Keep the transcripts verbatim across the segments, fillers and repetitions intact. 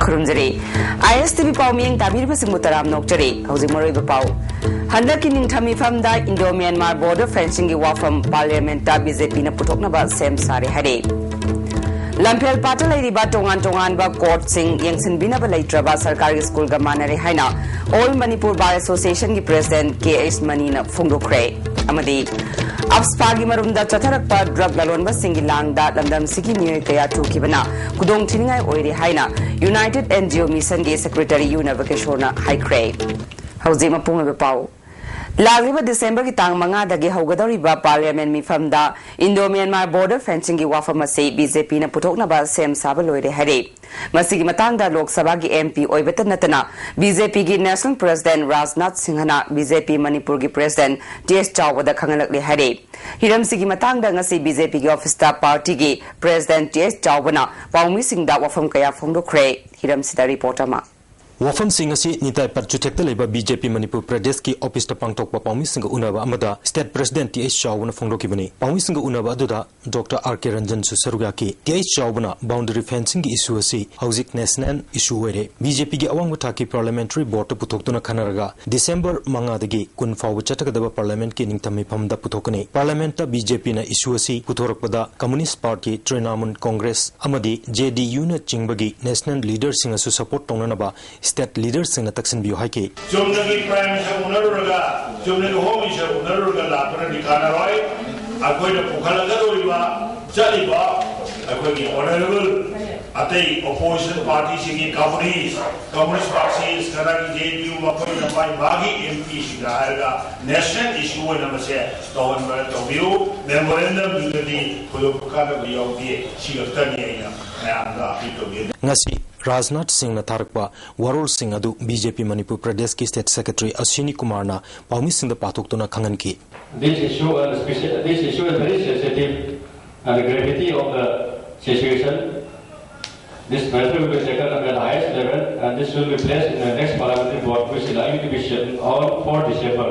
ꯈꯨꯔꯨꯝꯖꯔꯤ꯫ ꯑꯥꯏ ꯑꯦꯁ T V ꯄꯥꯎꯃꯤꯌꯦꯡ ꯇꯥꯕꯤꯔꯤꯕꯁꯤꯡꯕꯨ ꯇꯔꯥꯝꯅ ꯑꯣꯛꯆꯔꯤ꯫ ꯍꯧꯖꯤꯛ ꯃꯔꯨꯑꯣꯏꯕ ꯄꯥꯎ꯫ ꯍꯟꯗꯛꯀꯤ ꯅꯤꯡꯊꯝ ꯃꯤꯐꯝꯗ ꯏꯟꯗꯣ ꯃ꯭ꯌꯥꯟꯃꯥꯔ ꯕꯣꯔꯗꯔ ꯐꯦꯟꯁꯤꯡꯒꯤ ꯋꯥꯐꯝ ꯄꯥꯔꯂꯤꯌꯥꯃꯦꯟꯠꯇ ꯕꯤ ꯖꯦ ꯄꯤꯅ ꯄꯨꯊꯣꯛꯅꯕ ꯁꯦꯝ ꯁꯥꯔꯦ ꯍꯥꯏꯔꯦ꯫ ꯂꯝꯐꯦꯜ ꯄꯥꯠꯇ ꯂꯩꯔꯤꯕ ꯇꯣꯉꯥꯟ ꯇꯣꯉꯥꯟꯕ ꯀꯣꯔꯠꯁꯤꯡ ꯌꯦꯡꯁꯤꯟꯕꯤꯅꯕ ꯂꯩꯇ꯭ꯔꯕ ꯁꯔꯀꯥꯔꯒꯤ ꯁ꯭ꯀꯨꯜꯒ ꯃꯥꯟꯅꯔꯦ ꯍꯥꯏꯅ ꯑꯣꯜ ꯃꯅꯤꯄꯨꯔ ꯕꯥꯔ ꯑꯦꯁꯣꯁꯤꯌꯦꯁꯟꯒꯤ ꯄ꯭ꯔꯦꯁꯤꯗꯦꯟꯠ ꯀꯦ ꯑꯩꯆ ꯃꯅꯤꯅ ꯐꯣꯡꯗꯣꯛꯈ꯭ꯔꯦ꯫ ꯑꯃꯗꯤ ꯑꯞꯁꯄꯥꯒꯤ ꯃꯔꯨꯝꯗ ꯆꯠꯊꯔꯛꯄ ꯗ꯭ꯔꯒ ꯂꯂꯣꯟꯕꯁꯤꯡꯒꯤ ꯂꯥꯡꯗ ꯂꯝꯗꯝꯁꯤꯒꯤ ꯃꯤꯑꯣꯏ ꯀꯌꯥ ꯊꯣꯛꯈꯤꯕꯅ ꯈꯨꯗꯣꯡꯊꯤꯅꯤꯡꯉꯥꯏ ꯑꯣꯏꯔꯦ ꯍꯥꯏꯅ ꯌꯨꯅꯥꯏꯇꯦꯗ ꯑꯦꯟ ꯖꯤ ꯑꯣ ꯃꯤꯁꯟꯒꯤ ꯁꯦꯀ꯭ꯔꯦꯇꯔꯤ ꯌꯨ ꯅꯕꯀꯤꯁꯣꯔꯅ ꯍꯥꯏꯈ꯭ꯔꯦ꯫ ꯍꯧꯖꯤꯛ ꯃꯄꯨꯡ ꯑꯣꯏꯕ ꯄꯥꯎ꯫ ꯂꯥꯛꯂꯤꯕ ꯗꯤꯁꯦꯝꯕꯔꯒꯤ ꯇꯥꯡ ꯃꯉꯥꯗꯒꯤ ꯍꯧꯒꯗꯧꯔꯤꯕ ꯄꯥꯔꯂꯤꯌꯥꯃꯦꯟꯠ ꯃꯤꯐꯝꯗ ꯏꯟꯗꯣ ꯃ꯭ꯌꯥꯟꯃꯥꯔ ꯕꯣꯔꯗꯔ ꯐꯦꯟꯁꯤꯡꯒꯤ ꯋꯥꯐꯝ ꯑꯁꯤ ꯕꯤ ꯖꯦ ꯄꯤꯅ ꯄꯨꯊꯣꯛꯅꯕ ꯁꯦꯝ ꯁꯥꯕ ꯂꯣꯏꯔꯦ ꯍꯥꯏꯔꯦ꯫ ꯃꯁꯤꯒꯤ ꯃꯇꯥꯡꯗ ꯂꯣꯛ ꯁꯚꯥꯒꯤ ꯑꯦꯝ ꯄꯤ ꯑꯣꯏꯕꯇ ꯅꯠꯇꯅ ꯕꯤ ꯖꯦ ꯄꯤꯒꯤ ꯅꯦꯁꯅꯦꯜ ꯄ꯭ꯔꯦꯁꯤꯗꯦꯟꯠ ꯔꯥꯖꯅꯥꯊ ꯁꯤꯡꯍꯅ ꯕꯤ ꯖꯦ ꯄꯤ ꯃꯅꯤꯄꯨꯔꯒꯤ ꯄ꯭ꯔꯦꯁꯤꯗꯦꯟꯠ ꯇꯤ ꯑꯦꯁ ꯆꯥꯎꯕꯗ ꯈꯪꯍꯜꯂꯛꯂꯦ ꯍꯥꯏꯔꯦ꯫ ꯍꯤꯔꯝꯁꯤꯒꯤ ꯃꯇꯥꯡꯗ ꯉꯁꯤ ꯕꯤ ꯖꯦ ꯄꯤꯒꯤ ꯑꯣꯐꯤꯁꯇ ꯄꯥꯔꯇꯤꯒꯤ ꯄ꯭ꯔꯦꯁꯤꯗꯦꯟꯠ ꯇꯤ ꯑꯦꯁ ꯆꯥꯎꯕꯅ ꯄꯥꯎꯃꯤꯁꯤꯡꯗ ꯋꯥꯐꯝ ꯀꯌꯥ ꯐꯣꯡꯗꯣꯛꯈ꯭ꯔꯦ꯫ ꯍꯤꯔꯝꯁꯤꯗ ꯔꯤꯄꯣꯔꯠ ꯑꯃ꯫ ꯋꯥꯐꯝꯁꯤꯡ ꯑꯁꯤ ꯅꯤꯇꯥꯏ ꯄꯠ ꯆꯨꯊꯦꯛꯇ ꯂꯩꯕ ꯕꯤ ꯖꯦ ꯄꯤ ꯃꯅꯤꯄꯨꯔ ꯄ꯭ꯔꯗꯦꯁꯀꯤ ꯑꯣꯐꯤꯁꯇ ꯄꯥꯡꯊꯣꯛꯄ ꯄꯥꯎꯃꯤꯁꯤꯡꯒ ꯎꯅꯕ ꯑꯃꯗ ꯁ꯭ꯇꯦꯠ ꯄ꯭ꯔꯦꯁꯤꯗꯦꯟꯠ ꯇꯤ ꯑꯩꯆ ꯆꯥꯎꯕꯅ ꯐꯣꯡꯗꯣꯛꯈꯤꯕꯅꯤ꯫ ꯄꯥꯎꯃꯤꯁꯤꯡꯒ ꯎꯅꯕ ꯑꯗꯨꯗ ꯗꯣꯛꯇꯔ ꯑꯥꯔ ꯀꯦ ꯔꯟꯖꯟꯁꯨ ꯁꯔꯨꯛ ꯌꯥꯈꯤ꯫ ꯇꯤ ꯑꯩꯆ ꯆꯥꯎꯕꯅ ꯕꯥꯎꯟꯗꯔꯤ ꯐꯦꯟꯁꯤꯡꯒꯤ ꯏꯁꯨ ꯑꯁꯤ ꯍꯧꯖꯤꯛ ꯅꯦꯁꯅꯦꯜ ꯏꯁꯨ ꯑꯣꯏꯔꯦ꯫ ꯕꯤ ꯖꯦ ꯄꯤꯒꯤ ꯑꯋꯥꯡꯕ ꯊꯥꯛꯀꯤ ꯄꯥꯔꯂꯤꯌꯥꯃꯦꯟꯇꯔꯤ ꯕꯣꯔꯗꯇ ꯄꯨꯊꯣꯛꯇꯨꯅ ꯈꯟꯅꯔꯒ ꯗꯤꯁꯦꯝꯕꯔ ꯃꯉꯥꯗꯒꯤ ꯀꯨꯟ ꯐꯥꯎꯕ ꯆꯠꯊꯒꯗꯕ ꯄꯥꯔꯂꯤꯌꯥꯃꯦꯟꯠꯀꯤ ꯅꯤꯡꯊꯝ ꯃꯤꯐꯝꯗ ꯄꯨꯊꯣꯛꯀꯅꯤ꯫ ꯄꯥꯔꯂꯤꯌꯥꯃꯦꯟꯠꯇ ꯕꯤ ꯖꯦ ꯄꯤꯅ ꯏꯁꯨ ꯑꯁꯤ ꯄꯨꯊꯣꯔꯛꯄꯗ ꯀꯝꯃꯨꯅꯤꯁ꯭ꯠ ꯄꯥꯔꯇꯤ, ꯇ꯭ꯔꯤꯅꯥꯃꯨꯜ ꯀꯣꯡꯒ꯭ꯔꯦꯁ ꯑꯃꯗꯤ ꯖꯦ ꯗꯤ ꯌꯨꯅꯆꯤꯡꯕꯒꯤ ꯅꯦꯁꯅꯦꯜ ꯂꯤꯗꯔꯁꯤꯡꯅꯁꯨ ꯁꯄꯣꯔꯠ ꯇꯧꯅꯅꯕ ꯁ꯭ꯇꯦꯠ ꯂꯤꯗꯔꯁꯤꯡꯅ ꯇꯛꯁꯤꯟꯕꯤꯌꯨ ꯍꯥꯏꯈꯤ꯫ ꯆꯨꯝꯅꯒꯤ ꯄ꯭ꯔꯥꯏꯝ ꯃꯤꯅꯤꯁꯇꯔ ꯎꯅꯔꯨꯔꯒ, ꯆꯨꯝꯅꯒꯤ ꯍꯣꯝ ꯃꯤꯅꯤꯁꯇꯔ ꯎꯅꯔꯨꯔꯒ ꯂꯥꯛꯄꯅꯗꯤ ꯀꯥꯟꯅꯔꯣꯏ꯫ ꯑꯩꯈꯣꯏꯅ ꯄꯨꯈꯠꯂꯛꯀꯗꯧꯔꯤꯕ, ꯆꯠꯂꯤꯕ ꯑꯩꯈꯣꯏꯒꯤ ꯑꯣꯅꯔꯦꯕꯜ ꯑꯇꯩ ꯑꯣꯄꯣꯖꯤꯁꯟ ꯄꯥꯔꯇꯤꯁꯤꯡꯒꯤ ꯀꯝꯃꯨꯅꯤꯁ꯭ꯠ, ꯀꯝꯃꯨꯅꯤꯁ꯭ꯠ ꯃꯥꯔꯛꯁꯤꯁ꯭ꯠ, ꯀꯅꯥꯒꯤ ꯖꯦ ꯑꯦꯟ ꯌꯨ, ꯃꯈꯣꯏꯅ ꯃꯥꯒꯤ ꯃꯥꯒꯤ ꯑꯦꯝ ꯄꯤꯁꯤꯡꯗ ꯍꯥꯏꯔꯒ ꯅꯦꯁꯅꯦꯜ ꯏꯁꯨ ꯑꯣꯏꯅ ꯃꯁꯦ ꯇꯧꯍꯟꯕ ꯇꯧꯕꯤꯌꯨ꯫ ꯃꯦꯃꯣꯔꯦꯟꯗꯝꯗꯨꯗꯗꯤ ꯊꯣꯏꯗꯣꯛꯄ ꯀꯥꯟꯅꯕ ꯌꯥꯎꯗꯦ꯫ ꯁꯤ ꯈꯛꯇꯅꯤ ꯑꯩꯅ ꯃꯌꯥꯝꯗ ꯑꯄꯤꯜ ꯇꯧꯖꯔꯤ꯫ ꯉꯁꯤ ꯔꯥꯖꯅꯥꯊ ꯁꯤꯡꯅ ꯊꯥꯔꯛꯄ ꯋꯥꯔꯣꯜꯁꯤꯡ ꯑꯗꯨ ꯕꯤ ꯖꯦ ꯄꯤ ꯃꯅꯤꯄꯨꯔ ꯄ꯭ꯔꯗꯦꯁꯀꯤ ꯁ꯭ꯇꯦꯠ ꯁꯦꯀ꯭ꯔꯦꯇꯔꯤ ꯑꯁ꯭ꯋꯤꯅꯤ ꯀꯨꯃꯥꯔꯅ ꯄꯥꯎꯃꯤꯁꯤꯡꯗ ꯄꯥꯊꯣꯛꯇꯨꯅ ꯈꯪꯍꯟꯈꯤ꯫ This issue and special, this issue is very sensitive and the gravity of the situation. This matter will be taken up at the highest level and this will be placed in the next parliamentary board, which is likely to be scheduled on fourth December.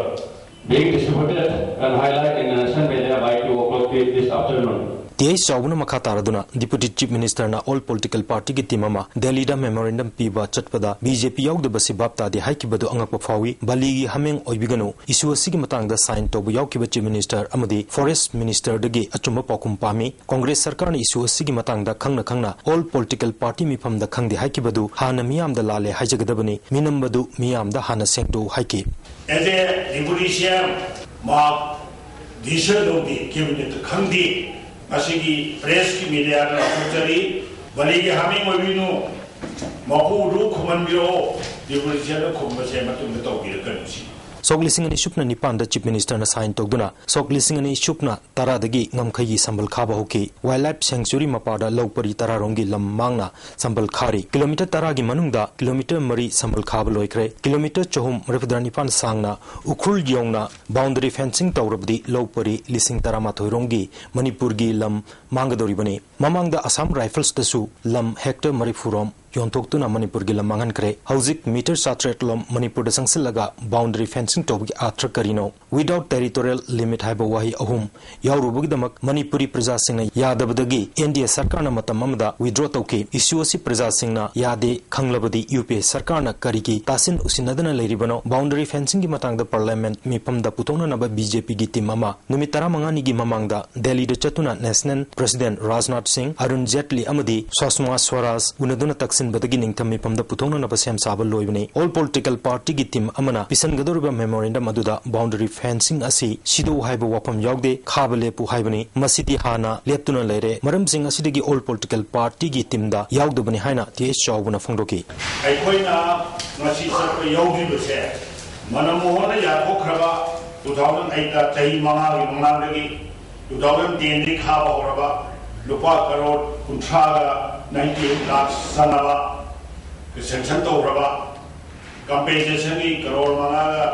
Being distributed and highlighted in the national media by two o'clock this afternoon. T H ꯆꯥꯎꯕꯅ ꯃꯈꯥ ꯇꯥꯔꯗꯨꯅ Deputy Chief Minister ꯅ all political party ꯒꯤ team ꯑꯃ ꯗꯦꯜꯂꯤꯗ memorandum ꯄꯤꯕ ꯆꯠꯄꯗ B J ꯄꯤ ꯌꯥꯎꯗꯕꯁꯤ ꯚꯥꯞ ꯇꯥꯗꯦ ꯍꯥꯏꯈꯤꯕꯗꯨ ꯑꯉꯛꯄ ꯐꯥꯎꯏ꯫ ꯕꯂꯤꯒꯤ ꯍꯥꯃꯦꯡ ꯑꯣꯏꯕꯤꯒꯅꯨ issue ꯑꯁꯤꯒꯤ ꯃꯇꯥꯡꯗ sign ꯇꯧꯕ ꯌꯥꯎꯈꯤꯕ Chief Minister ꯑꯃꯗꯤ Forest Minister ꯗꯒꯤ ꯑꯆꯨꯝꯕ ꯄꯥꯎꯈꯨꯝ ꯄꯥꯝꯃꯤ꯫ ꯀꯣꯡꯒ꯭ꯔꯦꯁ ꯁꯔꯀꯥꯔꯅ issue ꯑꯁꯤꯒꯤ ꯃꯇꯥꯡꯗ ꯈꯪꯅ ꯈꯪꯅ all political party ꯃꯤꯐꯝꯗ ꯈꯪꯗꯦ ꯍꯥꯏꯈꯤꯕꯗꯨ ꯍꯥꯟꯅ ꯃꯤꯌꯥꯝꯗ ꯂꯥꯜꯂꯦ ꯍꯥꯏꯖꯒꯗꯕꯅꯤ꯫ ꯃꯤꯅꯝꯕꯗꯨ ꯃꯤꯌꯥꯝꯗ ꯍꯥꯟꯅ ꯁꯦꯡꯗꯣꯛꯎ ꯍꯥꯏꯈꯤ꯫ As a Deputy C M, ꯃꯍꯥꯛ decision ꯂꯧꯗꯦ, cabinet ꯈꯪꯗꯦ꯫ ꯃꯁꯤꯒꯤ press ꯀꯤ media ꯗ ꯂꯥꯎꯊꯣꯛꯆꯔꯤ, ꯕꯂꯤꯒꯤ ꯍꯥꯃꯦꯡ ꯑꯣꯏꯕꯤꯅꯨ, ꯃꯄꯨꯗꯨ ꯈꯨꯝꯍꯟꯕꯤꯔꯛꯑꯣ, Deputy C M ꯅ ꯈꯨꯝꯕꯁꯦ ꯃꯇꯨꯡꯗ ꯇꯧꯕꯤꯔꯛꯀꯅꯨ ꯁꯤ꯫ ꯁꯣꯛ ꯂꯤꯁꯤꯡ ꯑꯅꯤ ꯁꯨꯞꯅ ꯅꯤꯄꯥꯟꯗ Chief Minister ꯅ sign ꯇꯧꯗꯨꯅ ꯁꯣꯛ ꯂꯤꯁꯤꯡ ꯑꯅꯤ ꯁꯨꯞꯅ ꯇꯔꯥꯗꯒꯤ ꯉꯝꯈꯩꯒꯤ ꯁꯝꯕꯜ ꯈꯥꯕ ꯍꯧꯈꯤ꯫ Wildlife Sanctuary ꯃꯄꯥꯗ ꯂꯧ ꯄꯔꯤ ꯇꯔꯥꯔꯣꯝꯒꯤ ꯂꯝ ꯃꯥꯡꯅ ꯁꯝꯕꯜ ꯈꯥꯔꯤ꯫ Kilometre ꯇꯔꯥꯒꯤ ꯃꯅꯨꯡꯗ kilometre ꯃꯔꯤ ꯁꯝꯕꯜ ꯈꯥꯕ ꯂꯣꯏꯈ꯭ꯔꯦ꯫ Kilometre ꯆꯍꯨꯝ ꯃꯔꯤꯐꯨꯇꯔꯥ ꯅꯤꯄꯥꯟ ꯁꯥꯡꯅ ꯎꯈ꯭ꯔꯨꯜ ꯌꯧꯅ boundary fencing ꯇꯧꯔꯕꯗꯤ ꯂꯧ ꯄꯔꯤ ꯂꯤꯁꯤꯡ ꯇꯔꯥꯃꯥꯊꯣꯏ ꯔꯣꯝꯒꯤ ꯃꯅꯤꯄꯨꯔꯒꯤ ꯂꯝ ꯃꯥꯡꯒꯗꯧꯔꯤꯕꯅꯤ꯫ ꯃꯃꯥꯡꯗ Assam Rifles ꯇꯁꯨ ꯂꯝ hectare ꯃꯔꯤꯐꯨ ꯔꯣꯝ ꯌꯣꯟꯊꯣꯛꯇꯨꯅ ꯃꯅꯤꯄꯨꯔꯒꯤ ꯂꯝ ꯃꯥꯡꯍꯟꯈ꯭ꯔꯦ꯫ ꯍꯧꯖꯤꯛ metre ꯆꯥꯇ꯭ꯔꯦꯠ ꯂꯣꯝ ꯃꯅꯤꯄꯨꯔꯗ ꯆꯪꯁꯤꯜꯂꯒ boundary fencing ꯇꯧꯕꯒꯤ ꯑꯥꯔꯊ ꯀꯔꯤꯅꯣ? Without territorial limit ꯍꯥꯏꯕ ꯋꯥꯍꯩ ꯑꯍꯨꯝ ꯌꯥꯎꯔꯨꯕꯒꯤꯗꯃꯛ ꯃꯅꯤꯄꯨꯔꯤ ꯄ꯭ꯔꯖꯥꯁꯤꯡꯅ ꯌꯥꯗꯕꯗꯒꯤ N D A ꯁꯔꯀꯥꯔꯅ ꯃꯇꯝ ꯑꯃꯗ withdraw ꯇꯧꯈꯤ꯫ Issue ꯑꯁꯤ ꯄ꯭ꯔꯖꯥꯁꯤꯡꯅ ꯌꯥꯗꯦ ꯈꯪꯂꯕꯗꯤ U P A ꯁꯔꯀꯥꯔꯅ ꯀꯔꯤꯒꯤ ꯇꯥꯁꯤꯟ ꯎꯁꯤꯟꯅꯗꯅ ꯂꯩꯔꯤꯕꯅꯣ? Boundary fencing ꯒꯤ ꯃꯇꯥꯡꯗ parliament ꯃꯤꯐꯝꯗ ꯄꯨꯊꯣꯛꯅꯅꯕ B J P ꯒꯤ team ꯑꯃ ꯅꯨꯃꯤꯠ ꯇꯔꯥꯃꯉꯥꯅꯤꯒꯤ ꯃꯃꯥꯡꯗ ꯗꯦꯜꯂꯤꯗ ꯆꯠꯇꯨꯅ National President ꯔꯥꯖꯅꯥꯊ ꯁꯤꯡ, ꯑꯔꯨꯟ ꯖꯦꯠꯂꯤ ꯑꯃꯗꯤ ꯁ꯭ꯋꯁꯃꯥ ꯁ꯭ꯋꯔꯥꯖ ꯎꯅꯗꯨꯅ ꯇꯛꯁꯤꯟꯕꯗꯒꯤ ꯅꯤꯡꯊꯝ ꯃꯤꯐꯝꯗ ꯄꯨꯊꯣꯛꯅꯅꯕ ꯁꯦꯝ ꯁꯥꯕ ꯂꯣꯏꯕꯅꯤ꯫ All political party ꯒꯤ team ꯑꯃꯅ ꯄꯤꯁꯤꯟꯒꯗꯧꯔꯤꯕ memorandum ꯑꯗꯨꯗ boundary fencing ꯑꯁꯤ ꯁꯤꯗꯣꯛꯎ ꯍꯥꯏꯕ ꯋꯥꯐꯝ ꯌꯥꯎꯗꯦ, ꯈꯥꯕ ꯂꯦꯞꯄꯨ ꯍꯥꯏꯕꯅꯤ꯫ ꯃꯁꯤꯗꯤ ꯍꯥꯟꯅ ꯂꯦꯞꯇꯨꯅ ꯂꯩꯔꯦ꯫ ꯃꯔꯝꯁꯤꯡ ꯑꯁꯤꯗꯒꯤ all political party ꯒꯤ team ꯗ ꯌꯥꯎꯗꯕꯅꯤ ꯍꯥꯏꯅ T H ꯆꯥꯎꯕꯅ ꯐꯣꯡꯗꯣꯛꯈꯤ꯫ ꯑꯩꯈꯣꯏꯅ ꯉꯁꯤ ꯆꯠꯄ ꯌꯥꯎꯗ꯭ꯔꯤꯕꯁꯦ ꯃꯅꯃꯣꯍꯟꯅ ꯌꯥꯊꯣꯛꯈ꯭ꯔꯕ two thousand eight ꯇ ꯆꯍꯤ ꯃꯉꯥꯒꯤ ꯃꯃꯥꯡꯗꯒꯤ two thousand ten ꯗꯒꯤ ꯈꯥꯕ ꯍꯧꯔꯕ ꯂꯨꯄꯥ ꯀꯔꯣꯔ ꯀꯨꯟꯊ꯭ꯔꯥꯒ ninety eight ꯂꯥꯈ ꯆꯪꯉꯕ sanction ꯇꯧꯈ꯭ꯔꯕ compensation ꯒꯤ ꯀꯔꯣꯔ ꯃꯉꯥꯒ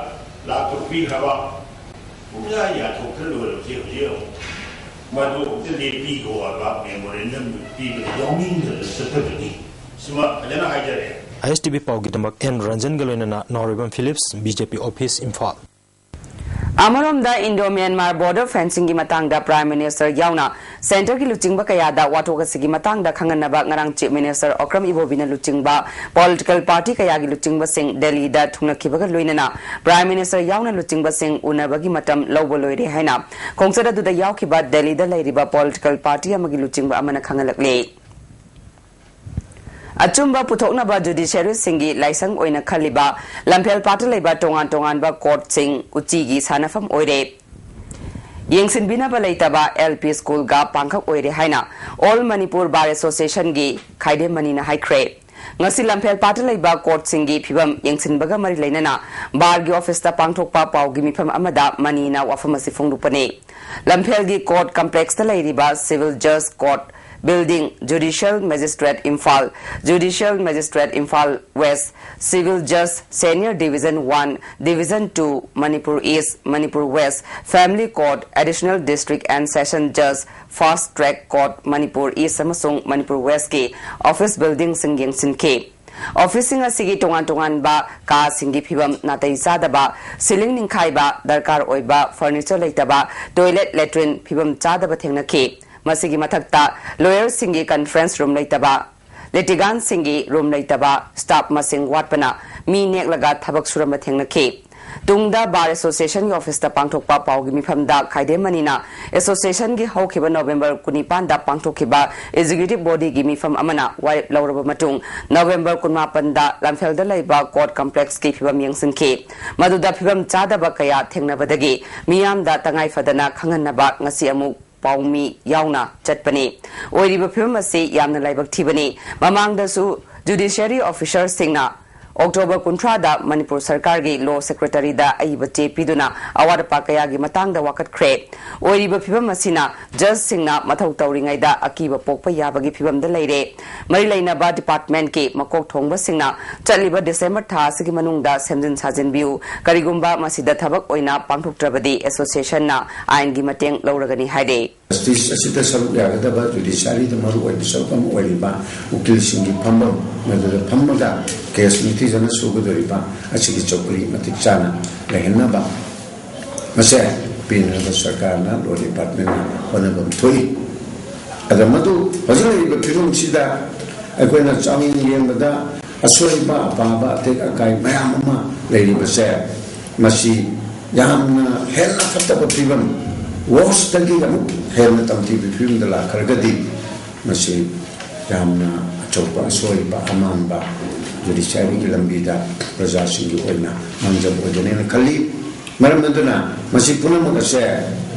ꯂꯥꯈ ꯇꯔꯨꯛ ꯄꯤꯈ꯭ꯔꯕ ꯄꯨꯝꯌꯥ ꯌꯥꯊꯣꯛꯇꯅ ꯂꯣꯏꯔꯕꯁꯦ ꯍꯧꯖꯤꯛ ꯑꯃꯨꯛ ꯃꯗꯨ ꯑꯃꯨꯛꯇ ꯂꯦꯞꯄꯤꯈꯣ ꯍꯥꯏꯕ memorandum ꯄꯤꯕꯗ ꯌꯥꯎꯅꯤꯡꯗꯗꯅ ꯆꯠꯇꯕꯅꯤ꯫ ꯁꯤꯃ ꯐꯖꯅ ꯍꯥꯏꯖꯔꯦ꯫ ꯑꯥꯏ ꯑꯦꯁ ꯇꯤ ꯚꯤ ꯄꯥꯎꯒꯤꯗꯃꯛ ꯑꯦꯟ ꯔꯟꯖꯟꯒ ꯂꯣꯏꯅꯅ ꯅꯥꯎꯔꯦꯝꯕꯝ Philips, B J P office, Imphal. ꯑꯃꯔꯣꯝꯗ, Indo Myanmar border fencingꯒꯤ ꯃꯇꯥꯡꯗ Prime Minister ꯌꯥꯎꯅ centreꯒꯤ ꯂꯨꯆꯤꯡꯕ ꯀꯌꯥꯗ ꯋꯥꯊꯣꯛ ꯑꯁꯤꯒꯤ ꯃꯇꯥꯡꯗ ꯈꯪꯍꯟꯅꯕ ꯉꯔꯥꯡ Chief Minister ꯑꯣꯀ꯭ꯔꯝ ꯏꯕꯣꯕꯤꯅ ꯂꯨꯆꯤꯡꯕ political party ꯀꯌꯥꯒꯤ ꯂꯨꯆꯤꯡꯕꯁꯤꯡ ꯗꯦꯜꯂꯤꯗ ꯊꯨꯡꯂꯈꯤꯕꯒ ꯂꯣꯏꯅꯅ Prime Minister ꯌꯥꯎꯅ ꯂꯨꯆꯤꯡꯕꯁꯤꯡ ꯎꯅꯕꯒꯤ ꯃꯇꯝ ꯂꯧꯕ ꯂꯣꯏꯔꯦ ꯍꯥꯏꯅ ꯈꯣꯡꯆꯠ ꯑꯗꯨꯗ ꯌꯥꯎꯈꯤꯕ ꯗꯦꯜꯂꯤꯗ ꯂꯩꯔꯤꯕ political party ꯑꯃꯒꯤ ꯂꯨꯆꯤꯡꯕ ꯑꯃꯅ ꯈꯪꯍꯜꯂꯛꯂꯤ꯫ ꯑꯆꯨꯝꯕ ꯄꯨꯊꯣꯛꯅꯕ judiciaryꯁꯤꯡꯒꯤ ꯂꯥꯏꯁꯪ ꯑꯣꯏꯅ ꯈꯜꯂꯤꯕ ꯂꯝꯐꯦꯜ ꯄꯥꯠꯇ ꯂꯩꯕ ꯇꯣꯉꯥꯟ ꯇꯣꯉꯥꯟꯕ courtꯁꯤꯡ ꯎꯆꯤꯒꯤ ꯁꯥꯟꯅꯐꯝ ꯑꯣꯏꯔꯦ꯫ ꯌꯦꯡꯁꯤꯟꯕꯤꯅꯕ ꯂꯩꯇꯕ L P schoolꯒ ꯄꯥꯡꯈꯛ ꯑꯣꯏꯔꯦ ꯍꯥꯏꯅ All Manipur Bar Associationꯒꯤ ꯈꯥꯏꯗꯦꯝ ꯃꯅꯤꯅ ꯍꯥꯏꯈ꯭ꯔꯦ꯫ ꯉꯁꯤ ꯂꯝꯐꯦꯜ ꯄꯥꯠꯇ ꯂꯩꯕ courtꯁꯤꯡꯒꯤ ꯐꯤꯕꯝ ꯌꯦꯡꯁꯤꯟꯕꯒ ꯃꯔꯤ ꯂꯩꯅꯅ barꯒꯤ officeꯇ ꯄꯥꯡꯊꯣꯛꯄ ꯄꯥꯎꯒꯤ ꯃꯤꯐꯝ ꯑꯃꯗ ꯃꯅꯤꯅ ꯋꯥꯐꯝ ꯑꯁꯤ ꯐꯣꯡꯗꯣꯛꯄꯅꯤ꯫ ꯂꯝꯐꯦꯜꯒꯤ court complexꯇ ꯂꯩꯔꯤꯕ Civil Judge Court Building, Judicial Magistrate Imphal, Judicial Magistrate Imphal West, Civil Judge Senior Division one, Division two, Manipur East, Manipur West, Family Court, Additional District and Session Judge, Fast Track Court, Manipur East ꯑꯃꯁꯨꯡ Manipur Westꯀꯤ office buildingꯁꯤꯡ ꯌꯦꯡꯁꯤꯟꯈꯤ꯫ Officeꯁꯤꯡ ꯑꯁꯤꯒꯤ ꯇꯣꯉꯥꯟ ꯇꯣꯉꯥꯟꯕ ꯀꯥꯁꯤꯡꯒꯤ ꯐꯤꯕꯝ ꯅꯥꯇꯩ ꯆꯥꯗꯕ, ceiling ꯅꯤꯡꯈꯥꯏꯕ, ꯗꯔꯀꯥꯔ ꯑꯣꯏꯕ furniture ꯂꯩꯇꯕ, toilet, latrine ꯐꯤꯕꯝ ꯆꯥꯗꯕ ꯊꯦꯡꯅꯈꯤ꯫ ꯃꯁꯤꯒꯤ ꯃꯊꯛꯇ lawyerꯁꯤꯡꯒꯤ conference room ꯂꯩꯇꯕ, litigantꯁꯤꯡꯒꯤ room ꯂꯩꯇꯕ, staff ꯃꯁꯤꯡ ꯋꯥꯠꯄꯅ ꯃꯤ ꯅꯦꯛꯂꯒ ꯊꯕꯛ ꯁꯨꯔꯝꯕ ꯊꯦꯡꯅꯈꯤ꯫ ꯇꯨꯡꯗ Bar Associationꯒꯤ officeꯇ ꯄꯥꯡꯊꯣꯛꯄ ꯄꯥꯎꯒꯤ ꯃꯤꯐꯝꯗ ꯈꯥꯏꯗꯦꯝ ꯃꯅꯤꯅ Associationꯒꯤ ꯍꯧꯈꯤꯕ November ꯀꯨꯟꯅꯤꯄꯥꯟꯗ ꯄꯥꯡꯊꯣꯛꯈꯤꯕ executive bodyꯒꯤ ꯃꯤꯐꯝ ꯑꯃꯅ ꯋꯥꯔꯦꯞ ꯂꯧꯔꯕ ꯃꯇꯨꯡ November ꯀꯨꯟꯃꯥꯄꯟꯗ ꯂꯝꯐꯦꯜꯗ ꯂꯩꯕ court complexꯀꯤ ꯐꯤꯕꯝ ꯌꯦꯡꯁꯤꯟꯈꯤ꯫ ꯃꯗꯨꯗ ꯐꯤꯕꯝ ꯆꯥꯗꯕ ꯀꯌꯥ ꯊꯦꯡꯅꯕꯗꯒꯤ ꯃꯤꯌꯥꯝꯗ ꯇꯉꯥꯏ ꯐꯗꯅ ꯈꯪꯍꯟꯅꯕ ꯉꯁꯤ ꯑꯃꯨꯛ ꯄꯥꯎꯃꯤ ꯌꯥꯎꯅ ꯆꯠꯄꯅꯤ꯫ ꯑꯣꯏꯔꯤꯕ ꯐꯤꯕꯝ ꯑꯁꯤ ꯌꯥꯝꯅ ꯂꯥꯏꯕꯛ ꯊꯤꯕꯅꯤ꯫ ꯃꯃꯥꯡꯗꯁꯨ judiciary officerꯁꯤꯡꯅ October ꯀꯨꯟꯊ꯭ꯔꯥꯗ ꯃꯅꯤꯄꯨꯔ ꯁꯔꯀꯥꯔꯒꯤ law secretaryꯗ ꯑꯏꯕ ꯆꯦ ꯄꯤꯗꯨꯅ ꯑꯋꯥꯠ ꯑꯄꯥ ꯀꯌꯥꯒꯤ ꯃꯇꯥꯡꯗ ꯋꯥꯀꯠꯈ꯭ꯔꯦ꯫ ꯑꯣꯏꯔꯤꯕ ꯐꯤꯕꯝ ꯑꯁꯤꯅ judgeꯁꯤꯡꯅ ꯃꯊꯧ ꯇꯧꯔꯤꯉꯩꯗ ꯑꯀꯤꯕ ꯄꯣꯛꯄ ꯌꯥꯕꯒꯤ ꯐꯤꯕꯝꯗ ꯂꯩꯔꯦ꯫ ꯃꯔꯤ ꯂꯩꯅꯕ departmentꯀꯤ ꯃꯀꯣꯛ ꯊꯣꯡꯕꯁꯤꯡꯅ ꯆꯠꯂꯤꯕ December ꯊꯥ ꯑꯁꯤꯒꯤ ꯃꯅꯨꯡꯗ ꯁꯦꯝꯖꯤꯟ ꯁꯥꯖꯤꯟꯕꯤꯌꯨ꯫ ꯀꯔꯤꯒꯨꯝꯕ ꯃꯁꯤꯗ ꯊꯕꯛ ꯑꯣꯏꯅ ꯄꯥꯡꯊꯣꯛꯇ꯭ꯔꯕꯗꯤ Associationꯅ ꯑꯥꯏꯟꯒꯤ ꯃꯇꯦꯡ ꯂꯧꯔꯒꯅꯤ ꯍꯥꯏꯔꯦ꯫ ꯖꯁꯇꯤꯁ ꯑꯁꯤꯗ ꯁꯔꯨꯛ ꯌꯥꯒꯗꯕ ꯖꯨꯗꯤꯁꯤꯌꯥꯔꯤꯗ ꯃꯔꯨ ꯑꯣꯏꯕ ꯁꯔꯨꯛ ꯑꯃ ꯑꯣꯏꯔꯤꯕ ꯎꯀꯤꯜꯁꯤꯡꯒꯤ ꯐꯝꯐꯝ, ꯃꯗꯨꯗ ꯐꯝꯃꯒ ꯀꯦꯁ ꯅꯤꯡꯊꯤꯖꯅ ꯁꯨꯒꯗꯧꯔꯤꯕ ꯑꯁꯤꯒꯤ ꯆꯧꯀ꯭ꯔꯤ ꯃꯇꯤꯛ ꯆꯥꯅ ꯂꯩꯍꯟꯅꯕ ꯃꯁꯦ ꯄꯤꯅꯅꯕ ꯁꯔꯀꯥꯔꯅ, ꯂꯣ ꯗꯤꯄꯥꯔꯠꯃꯦꯟꯅ ꯍꯣꯠꯅꯐꯝ ꯊꯣꯛꯏ꯫ ꯑꯗ ꯃꯗꯨ ꯍꯧꯖꯤꯛ ꯂꯩꯔꯤꯕ ꯐꯤꯕꯝꯁꯤꯗ ꯑꯩꯈꯣꯏꯅ ꯆꯥꯡꯌꯦꯡ ꯌꯦꯡꯕꯗ ꯑꯁꯣꯏꯕ ꯑꯄꯥꯕ ꯑꯇꯦꯛ ꯑꯀꯥꯏ ꯃꯌꯥꯝ ꯑꯃ ꯂꯩꯔꯤꯕꯁꯦ, ꯃꯁꯤ ꯌꯥꯝꯅ ꯍꯦꯟꯅ ꯐꯠꯇꯕ ꯐꯤꯕꯝ, ꯋꯣꯔꯁꯇꯒꯤ ꯑꯃꯨꯛ ꯍꯦꯟꯅ ꯇꯝꯊꯤꯕ ꯐꯤꯕꯝꯗ ꯂꯥꯛꯈ꯭ꯔꯒꯗꯤ ꯃꯁꯤ ꯌꯥꯝꯅ ꯑꯆꯧꯕ ꯑꯁꯣꯏꯕ ꯑꯃꯥꯡꯕ ꯖꯨꯗꯤꯁꯤꯌꯥꯔꯤꯒꯤ ꯂꯝꯕꯤꯗ ꯄ꯭ꯔꯖꯥꯁꯤꯡꯒꯤ ꯑꯣꯏꯅ ꯃꯥꯡꯖꯕ ꯑꯣꯏꯒꯅꯦꯅ ꯈꯜꯂꯤ꯫ ꯃꯔꯝ ꯑꯗꯨꯅ ꯃꯁꯤ ꯄꯨꯝꯅꯃꯛ ꯑꯁꯦ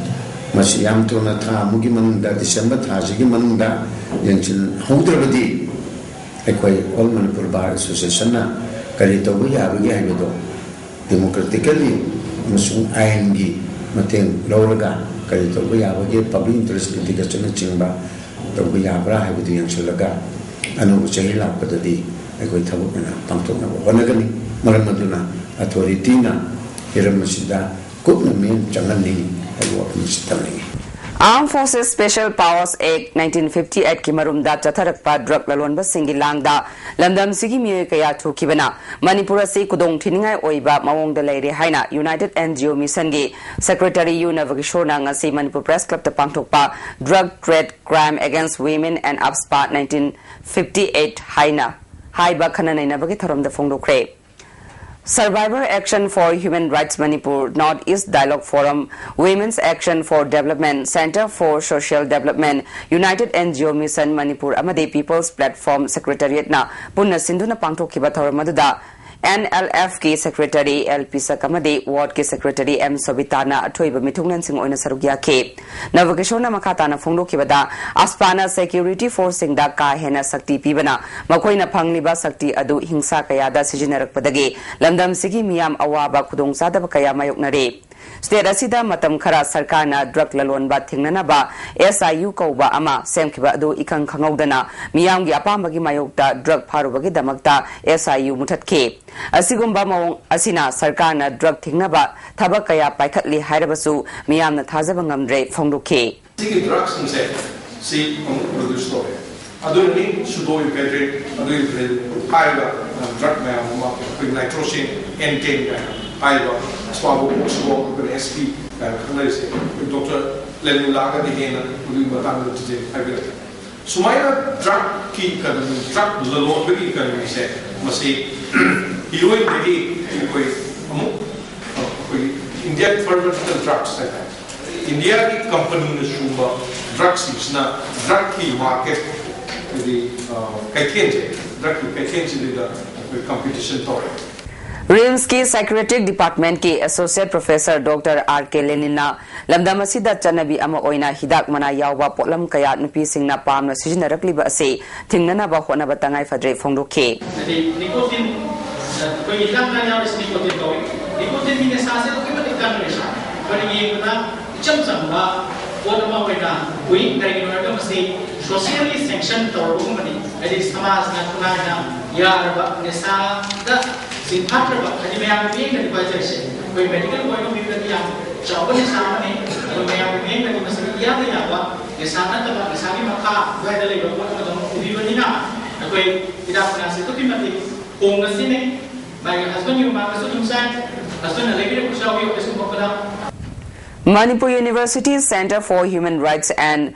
ꯃꯁꯤ ꯌꯥꯝ ꯊꯨꯅ ꯊꯥ ꯑꯃꯒꯤ ꯃꯅꯨꯡꯗ, ꯗꯤꯁꯦꯝꯕꯔ ꯊꯥꯁꯤꯒꯤ ꯃꯅꯨꯡꯗ ꯌꯦꯡꯁꯤꯟꯍꯧꯗ꯭ꯔꯕꯗꯤ ꯑꯩꯈꯣꯏ ꯑꯣꯜ ꯃꯅꯤꯄꯨꯔ ꯕꯥꯔ ꯑꯦꯁꯣꯁꯤꯌꯦꯁꯟꯅ ꯀꯔꯤ ꯇꯧꯕ ꯌꯥꯕꯒꯦ ꯍꯥꯏꯕꯗꯣ ꯗꯦꯃꯣꯀ꯭ꯔꯦꯇꯤꯀꯦꯜꯂꯤ ꯑꯃꯁꯨꯡ ꯑꯥꯏꯟꯒꯤ ꯃꯇꯦꯡ ꯂꯧꯔꯒ ꯀꯔꯤ ꯇꯧꯕ ꯌꯥꯕꯒꯦ, ꯄꯕ꯭ꯂꯤꯛ ꯏꯟꯇꯔꯦꯁ ꯂꯤꯇꯤꯒꯦꯁꯟꯅꯆꯤꯡꯕ ꯇꯧꯕ ꯌꯥꯕ꯭ꯔꯥ ꯍꯥꯏꯕꯗꯨ ꯌꯦꯡꯁꯤꯜꯂꯒ ꯑꯅꯧꯕ ꯆꯍꯤ ꯂꯥꯛꯄꯗꯗꯤ ꯑꯩꯈꯣꯏ ꯊꯕꯛ ꯑꯣꯏꯅ ꯄꯥꯡꯊꯣꯛꯅꯕ ꯍꯣꯠꯅꯒꯅꯤ꯫ ꯃꯔꯝ ꯑꯗꯨꯅ ꯑꯊꯣꯔꯤꯇꯤꯅ ꯍꯤꯔꯝ ꯑꯁꯤꯗ ꯀꯨꯞꯅ ꯃꯤꯠꯌꯦꯡ ꯆꯪꯍꯟꯅꯤꯡꯏ ꯍꯥꯏꯕ ꯋꯥꯐꯝ ꯑꯁꯤ ꯊꯝꯅꯤꯡꯏ꯫ Armed Forces Special Powers Act nineteen fifty eight ꯀꯤ ꯃꯔꯨꯝꯗ ꯆꯠꯊꯔꯛꯄ ꯗ꯭ꯔꯒ ꯂꯂꯣꯟꯕꯁꯤꯡꯒꯤ ꯂꯥꯡꯗ ꯂꯝꯗꯝꯁꯤꯒꯤ ꯃꯤꯑꯣꯏ ꯀꯌꯥ ꯊꯣꯛꯈꯤꯕꯅ ꯃꯅꯤꯄꯨꯔ ꯑꯁꯤ ꯈꯨꯗꯣꯡ ꯊꯤꯅꯤꯡꯉꯥꯏ ꯑꯣꯏꯕ ꯃꯑꯣꯡꯗ ꯂꯩꯔꯦ ꯍꯥꯏꯅ ꯌꯨꯅꯥꯏꯇꯦꯗ ꯑꯦꯟ ꯖꯤ ꯑꯣ ꯃꯤꯁꯟꯒꯤ ꯁꯦꯀ꯭ꯔꯦꯇꯔꯤ ꯌꯨ ꯅꯕꯀꯤꯁꯣꯔꯅ ꯉꯁꯤ ꯃꯅꯤꯄꯨꯔ ꯄ꯭ꯔꯦꯁ ꯀ꯭ꯂꯕꯇ ꯄꯥꯡꯊꯣꯛꯄ Drug Trade Crime Against Women and UPSPA nineteen fifty eight ꯍꯥꯏꯅ ꯍꯥꯏꯕ ꯈꯟꯅ ꯅꯩꯅꯕꯒꯤ ꯊꯧꯔꯝꯗ ꯐꯣꯡꯗꯣꯛꯈ꯭ꯔꯦ꯫ Survivor Action for Human Rights Manipur, North East Dialogue Forum, Women's Action for Development, Center for Social Development, United N G O Mission Manipur ꯑꯃꯗꯤ People's Platform Secretariatꯅ ꯄꯨꯟꯅ ꯁꯤꯟꯗꯨꯅ ꯄꯥꯡꯊꯣꯛꯈꯤꯕ ꯊꯧꯔꯝ ꯑꯗꯨꯗ N L F ꯀꯤ ꯁꯦꯀ꯭ꯔꯦꯇꯔꯤ ꯑꯦꯜ ꯄꯤꯁꯛ ꯑꯃꯗꯤ ꯋꯥꯔꯗꯀꯤ secretary M ꯁꯣꯕꯤꯇꯥꯅ ꯑꯊꯣꯏꯕ ꯃꯤꯊꯨꯡꯂꯦꯟꯁꯤꯡ ꯑꯣꯏꯅ ꯁꯔꯨꯛ ꯌꯥꯈꯤ꯫ ꯅꯕꯀꯤꯁꯣꯔꯅ ꯃꯈꯥ ꯇꯥꯅ ꯐꯣꯡꯗꯣꯛꯈꯤꯕꯗ, UPSPAꯅ ꯁꯦꯀ꯭ꯌꯨꯔꯤꯇꯤ ꯐꯣꯔꯁꯁꯤꯡꯗ ꯀꯥ ꯍꯦꯟꯅ ꯁꯛꯇꯤ ꯄꯤꯕꯅ ꯃꯈꯣꯏꯅ ꯐꯪꯂꯤꯕ ꯁꯛꯇꯤ ꯑꯗꯨ ꯍꯤꯡꯁꯥ ꯀꯌꯥꯗ ꯁꯤꯖꯤꯟꯅꯔꯛꯄꯗꯒꯤ ꯂꯝꯗꯝꯁꯤꯒꯤ ꯃꯤꯌꯥꯝ ꯑꯋꯥꯕ ꯈꯨꯗꯣꯡꯆꯥꯗꯕ ꯀꯌꯥ ꯃꯥꯌꯣꯛꯅꯔꯦ꯫ ꯁ꯭ꯇꯦꯠ ꯑꯁꯤꯗ ꯃꯇꯝ ꯈꯔ ꯁꯔꯀꯥꯔꯅ ꯗ꯭ꯔꯒ ꯂꯂꯣꯟꯕ ꯊꯤꯡꯅꯅꯕ S I U ꯀꯧꯕ ꯑꯃ ꯁꯦꯝꯈꯤꯕ ꯑꯗꯨ ꯏꯈꯪ ꯈꯪꯍꯧꯗꯅ ꯃꯤꯌꯥꯝꯒꯤ ꯑꯄꯥꯝꯕꯒꯤ ꯃꯥꯌꯣꯛꯇ ꯗ꯭ꯔꯒ ꯐꯥꯔꯨꯕꯒꯤꯗꯃꯛꯇ S I U ꯃꯨꯊꯠꯈꯤ꯫ ꯑꯁꯤꯒꯨꯝꯕ ꯃꯑꯣꯡ ꯑꯁꯤꯅ ꯁꯔꯀꯥꯔꯅ ꯗ꯭ꯔꯒ ꯊꯤꯡꯅꯕ ꯊꯕꯛ ꯀꯌꯥ ꯄꯥꯏꯈꯠꯂꯤ ꯍꯥꯏꯔꯕꯁꯨ ꯃꯤꯌꯥꯝꯅ ꯊꯥꯖꯕ ꯉꯝꯗ꯭ꯔꯦ ꯐꯣꯡꯗꯣꯛꯈꯤ꯫ ꯁꯤꯒꯤ ꯗ꯭ꯔꯒꯁꯤꯡꯁꯦ ꯁꯤ ꯑꯃꯨꯛ ꯄ꯭ꯔꯣꯗ꯭ꯌꯨꯁ ꯇꯧꯋꯦ꯫ ꯑꯗꯨꯅꯅꯤ ꯁꯨꯗꯣ ꯏꯐꯦꯗ꯭ꯔꯤꯟ, ꯑꯗꯨ ꯏꯐꯦꯗ꯭ꯔꯤꯟ ꯍꯥꯏꯔꯤꯕ ꯗ꯭ꯔꯒ ꯃꯌꯥꯝ ꯑꯃ, ꯑꯩꯈꯣꯏ ꯅꯥꯏꯇ꯭ꯔꯣꯁꯤꯟ ꯑꯦꯟ ꯇꯦꯟ ꯍꯥꯏꯔꯤꯕ ꯑꯁ꯭ꯋꯥꯕꯣ ꯑꯣꯛꯁꯤꯕꯣ, ꯑꯩꯈꯣꯏ ꯑꯦꯁ ꯄꯤ ꯍꯥꯏꯅ ꯈꯪꯅꯔꯤꯁꯦ, ꯑꯩꯈꯣꯏ ꯗꯣꯛꯇꯔ ꯂꯦꯅꯤꯟꯂꯥꯒꯗꯤ ꯍꯦꯟꯅ ꯃꯗꯨꯒꯤ ꯃꯇꯥꯡꯗ ꯗꯤꯇꯦꯜ ꯍꯥꯏꯕꯤꯔꯛꯀꯦ꯫ ꯁꯨꯃꯥꯏꯅ ꯗ꯭ꯔꯒꯀꯤ ꯀꯩꯅꯣ, ꯗ꯭ꯔꯒ ꯂꯂꯣꯟꯕꯒꯤ ꯀꯩꯅꯣꯁꯦ, ꯃꯁꯤ ꯍꯤꯔꯣꯏꯟꯗꯒꯤ ꯑꯩꯈꯣꯏ ꯑꯃꯨꯛ ꯑꯩꯈꯣꯏ ꯏꯟꯗꯤꯌꯥꯟ ꯐꯥꯔꯃꯥꯁꯤꯀꯜ ꯗ꯭ꯔꯒꯁ ꯍꯥꯏꯇꯥꯔꯦ, ꯏꯟꯗꯤꯌꯥꯒꯤ ꯀꯝꯄꯅꯤꯅ ꯁꯨꯝꯕ ꯗ꯭ꯔꯒꯁꯤꯡꯁꯤꯅ ꯗ꯭ꯔꯒꯀꯤ ꯃꯥꯔꯀꯦꯠ, ꯍꯥꯏꯗꯤ ꯀꯩꯊꯦꯜꯁꯦ, ꯗ꯭ꯔꯒꯀꯤ ꯀꯩꯊꯦꯜꯁꯤꯗ ꯑꯩꯈꯣꯏ ꯀꯝꯄꯤꯇꯤꯁꯟ ꯇꯧꯔꯦ꯫ ꯔꯤꯝꯁꯀꯤ ꯁꯥꯏꯀ꯭ꯔꯦꯇꯤꯛ ꯗꯤꯄꯥꯔꯠꯃꯦꯟꯠꯀꯤ associate professor doctor R K ꯂꯦꯅꯤꯟꯅ ꯂꯝꯗꯝ ꯑꯁꯤꯗ ꯆꯠꯅꯕꯤ ꯑꯃ ꯑꯣꯏꯅ ꯍꯤꯗꯥꯛ ꯃꯅꯥ ꯌꯥꯎꯕ ꯄꯣꯠꯂꯝ ꯀꯌꯥ ꯅꯨꯄꯤꯁꯤꯡꯅ ꯄꯥꯝꯅ ꯁꯤꯖꯤꯟꯅꯔꯛꯂꯤꯕ ꯑꯁꯤ ꯊꯤꯡꯅꯅꯕ ꯍꯣꯠꯅꯕ ꯇꯉꯥꯏ ꯐꯗ꯭ꯔꯦ ꯐꯣꯡꯗꯣꯛꯈꯤ꯫ ꯍꯥꯏꯗꯤ ꯅꯤꯀꯣꯇꯤꯟ, ꯑꯩꯈꯣꯏꯒꯤ ꯍꯤꯗꯥꯛ ꯃꯅꯥ ꯌꯥꯎꯔꯤꯁꯤ ꯅꯤꯀꯣꯇꯤꯟ ꯀꯧꯏ꯫ ꯅꯤꯀꯣꯇꯤꯟꯒꯤ ꯅꯤꯁꯥꯁꯦ ꯑꯗꯨꯛꯀꯤ ꯃꯇꯤꯛ ꯀꯟꯕ ꯅꯤꯁꯥ꯫ ꯑꯩꯈꯣꯏꯅ ꯌꯦꯡꯕꯗ ꯏꯆꯝ ꯆꯝꯕ ꯄꯣꯠ ꯑꯃ ꯑꯣꯏꯅ ꯎꯏ꯫ ꯀꯔꯤꯒꯤꯅꯣ ꯍꯥꯏꯔꯒ ꯃꯁꯤ ꯁꯣꯁꯤꯌꯦꯜꯂꯤ ꯁꯦꯡꯁꯟ ꯇꯧꯔꯕꯒꯨꯝꯕꯅꯤ꯫ ꯍꯥꯏꯗꯤ ꯁꯃꯥꯖꯅ ꯈꯨꯟꯅꯥꯏꯅ ꯌꯥꯔꯕ ꯅꯤꯁꯥꯗ ꯆꯤꯡꯐꯥꯠꯇ꯭ꯔꯕ, ꯍꯥꯏꯗꯤ ꯃꯌꯥꯝꯒꯤ ꯃꯤꯠꯌꯦꯡꯗꯗꯤ ꯄꯥꯏꯖꯔꯤꯁꯦ ꯑꯩꯈꯣꯏ ꯃꯦꯗꯤꯀꯦꯜ ꯄꯣꯏꯟ ꯑꯣꯐ ꯚ꯭ꯌꯨꯗꯗꯤ ꯌꯥꯝ ꯆꯥꯎꯕ ꯅꯤꯁꯥ ꯑꯃꯅꯤ꯫ ꯑꯗꯣ ꯃꯌꯥꯝꯒꯤ ꯃꯤꯠꯌꯦꯡꯗꯗꯤ ꯃꯁꯤꯗꯤ ꯏꯌꯥꯗ ꯌꯥꯕ ꯅꯤꯁꯥ ꯅꯠꯇꯕ, ꯅꯤꯁꯥꯒꯤ ꯃꯈꯥ ꯑꯗꯨꯋꯥꯏꯗ ꯂꯩꯕ ꯄꯣꯠ ꯑꯃꯗꯧꯅ ꯎꯕꯤꯕꯅꯤꯅ ꯑꯩꯈꯣꯏ ꯍꯤꯗꯥꯛ ꯃꯅꯥꯁꯦ ꯑꯗꯨꯛꯀꯤ ꯃꯇꯤꯛ ꯍꯣꯡꯅ ꯁꯤꯖꯤꯟꯅꯩ꯫ ꯃꯥꯒꯤ ꯍꯁꯕꯦꯟꯒꯤ ꯃꯃꯥꯡꯗꯁꯨ ꯑꯗꯨꯝ ꯆꯥꯏ, ꯍꯁꯕꯦꯟꯅ ꯂꯩꯕꯤꯔꯛꯄꯁꯨ ꯌꯥꯎꯏ office ꯀꯨꯝꯃꯛꯄꯗ꯫ Manipur University Centre for Human Rights and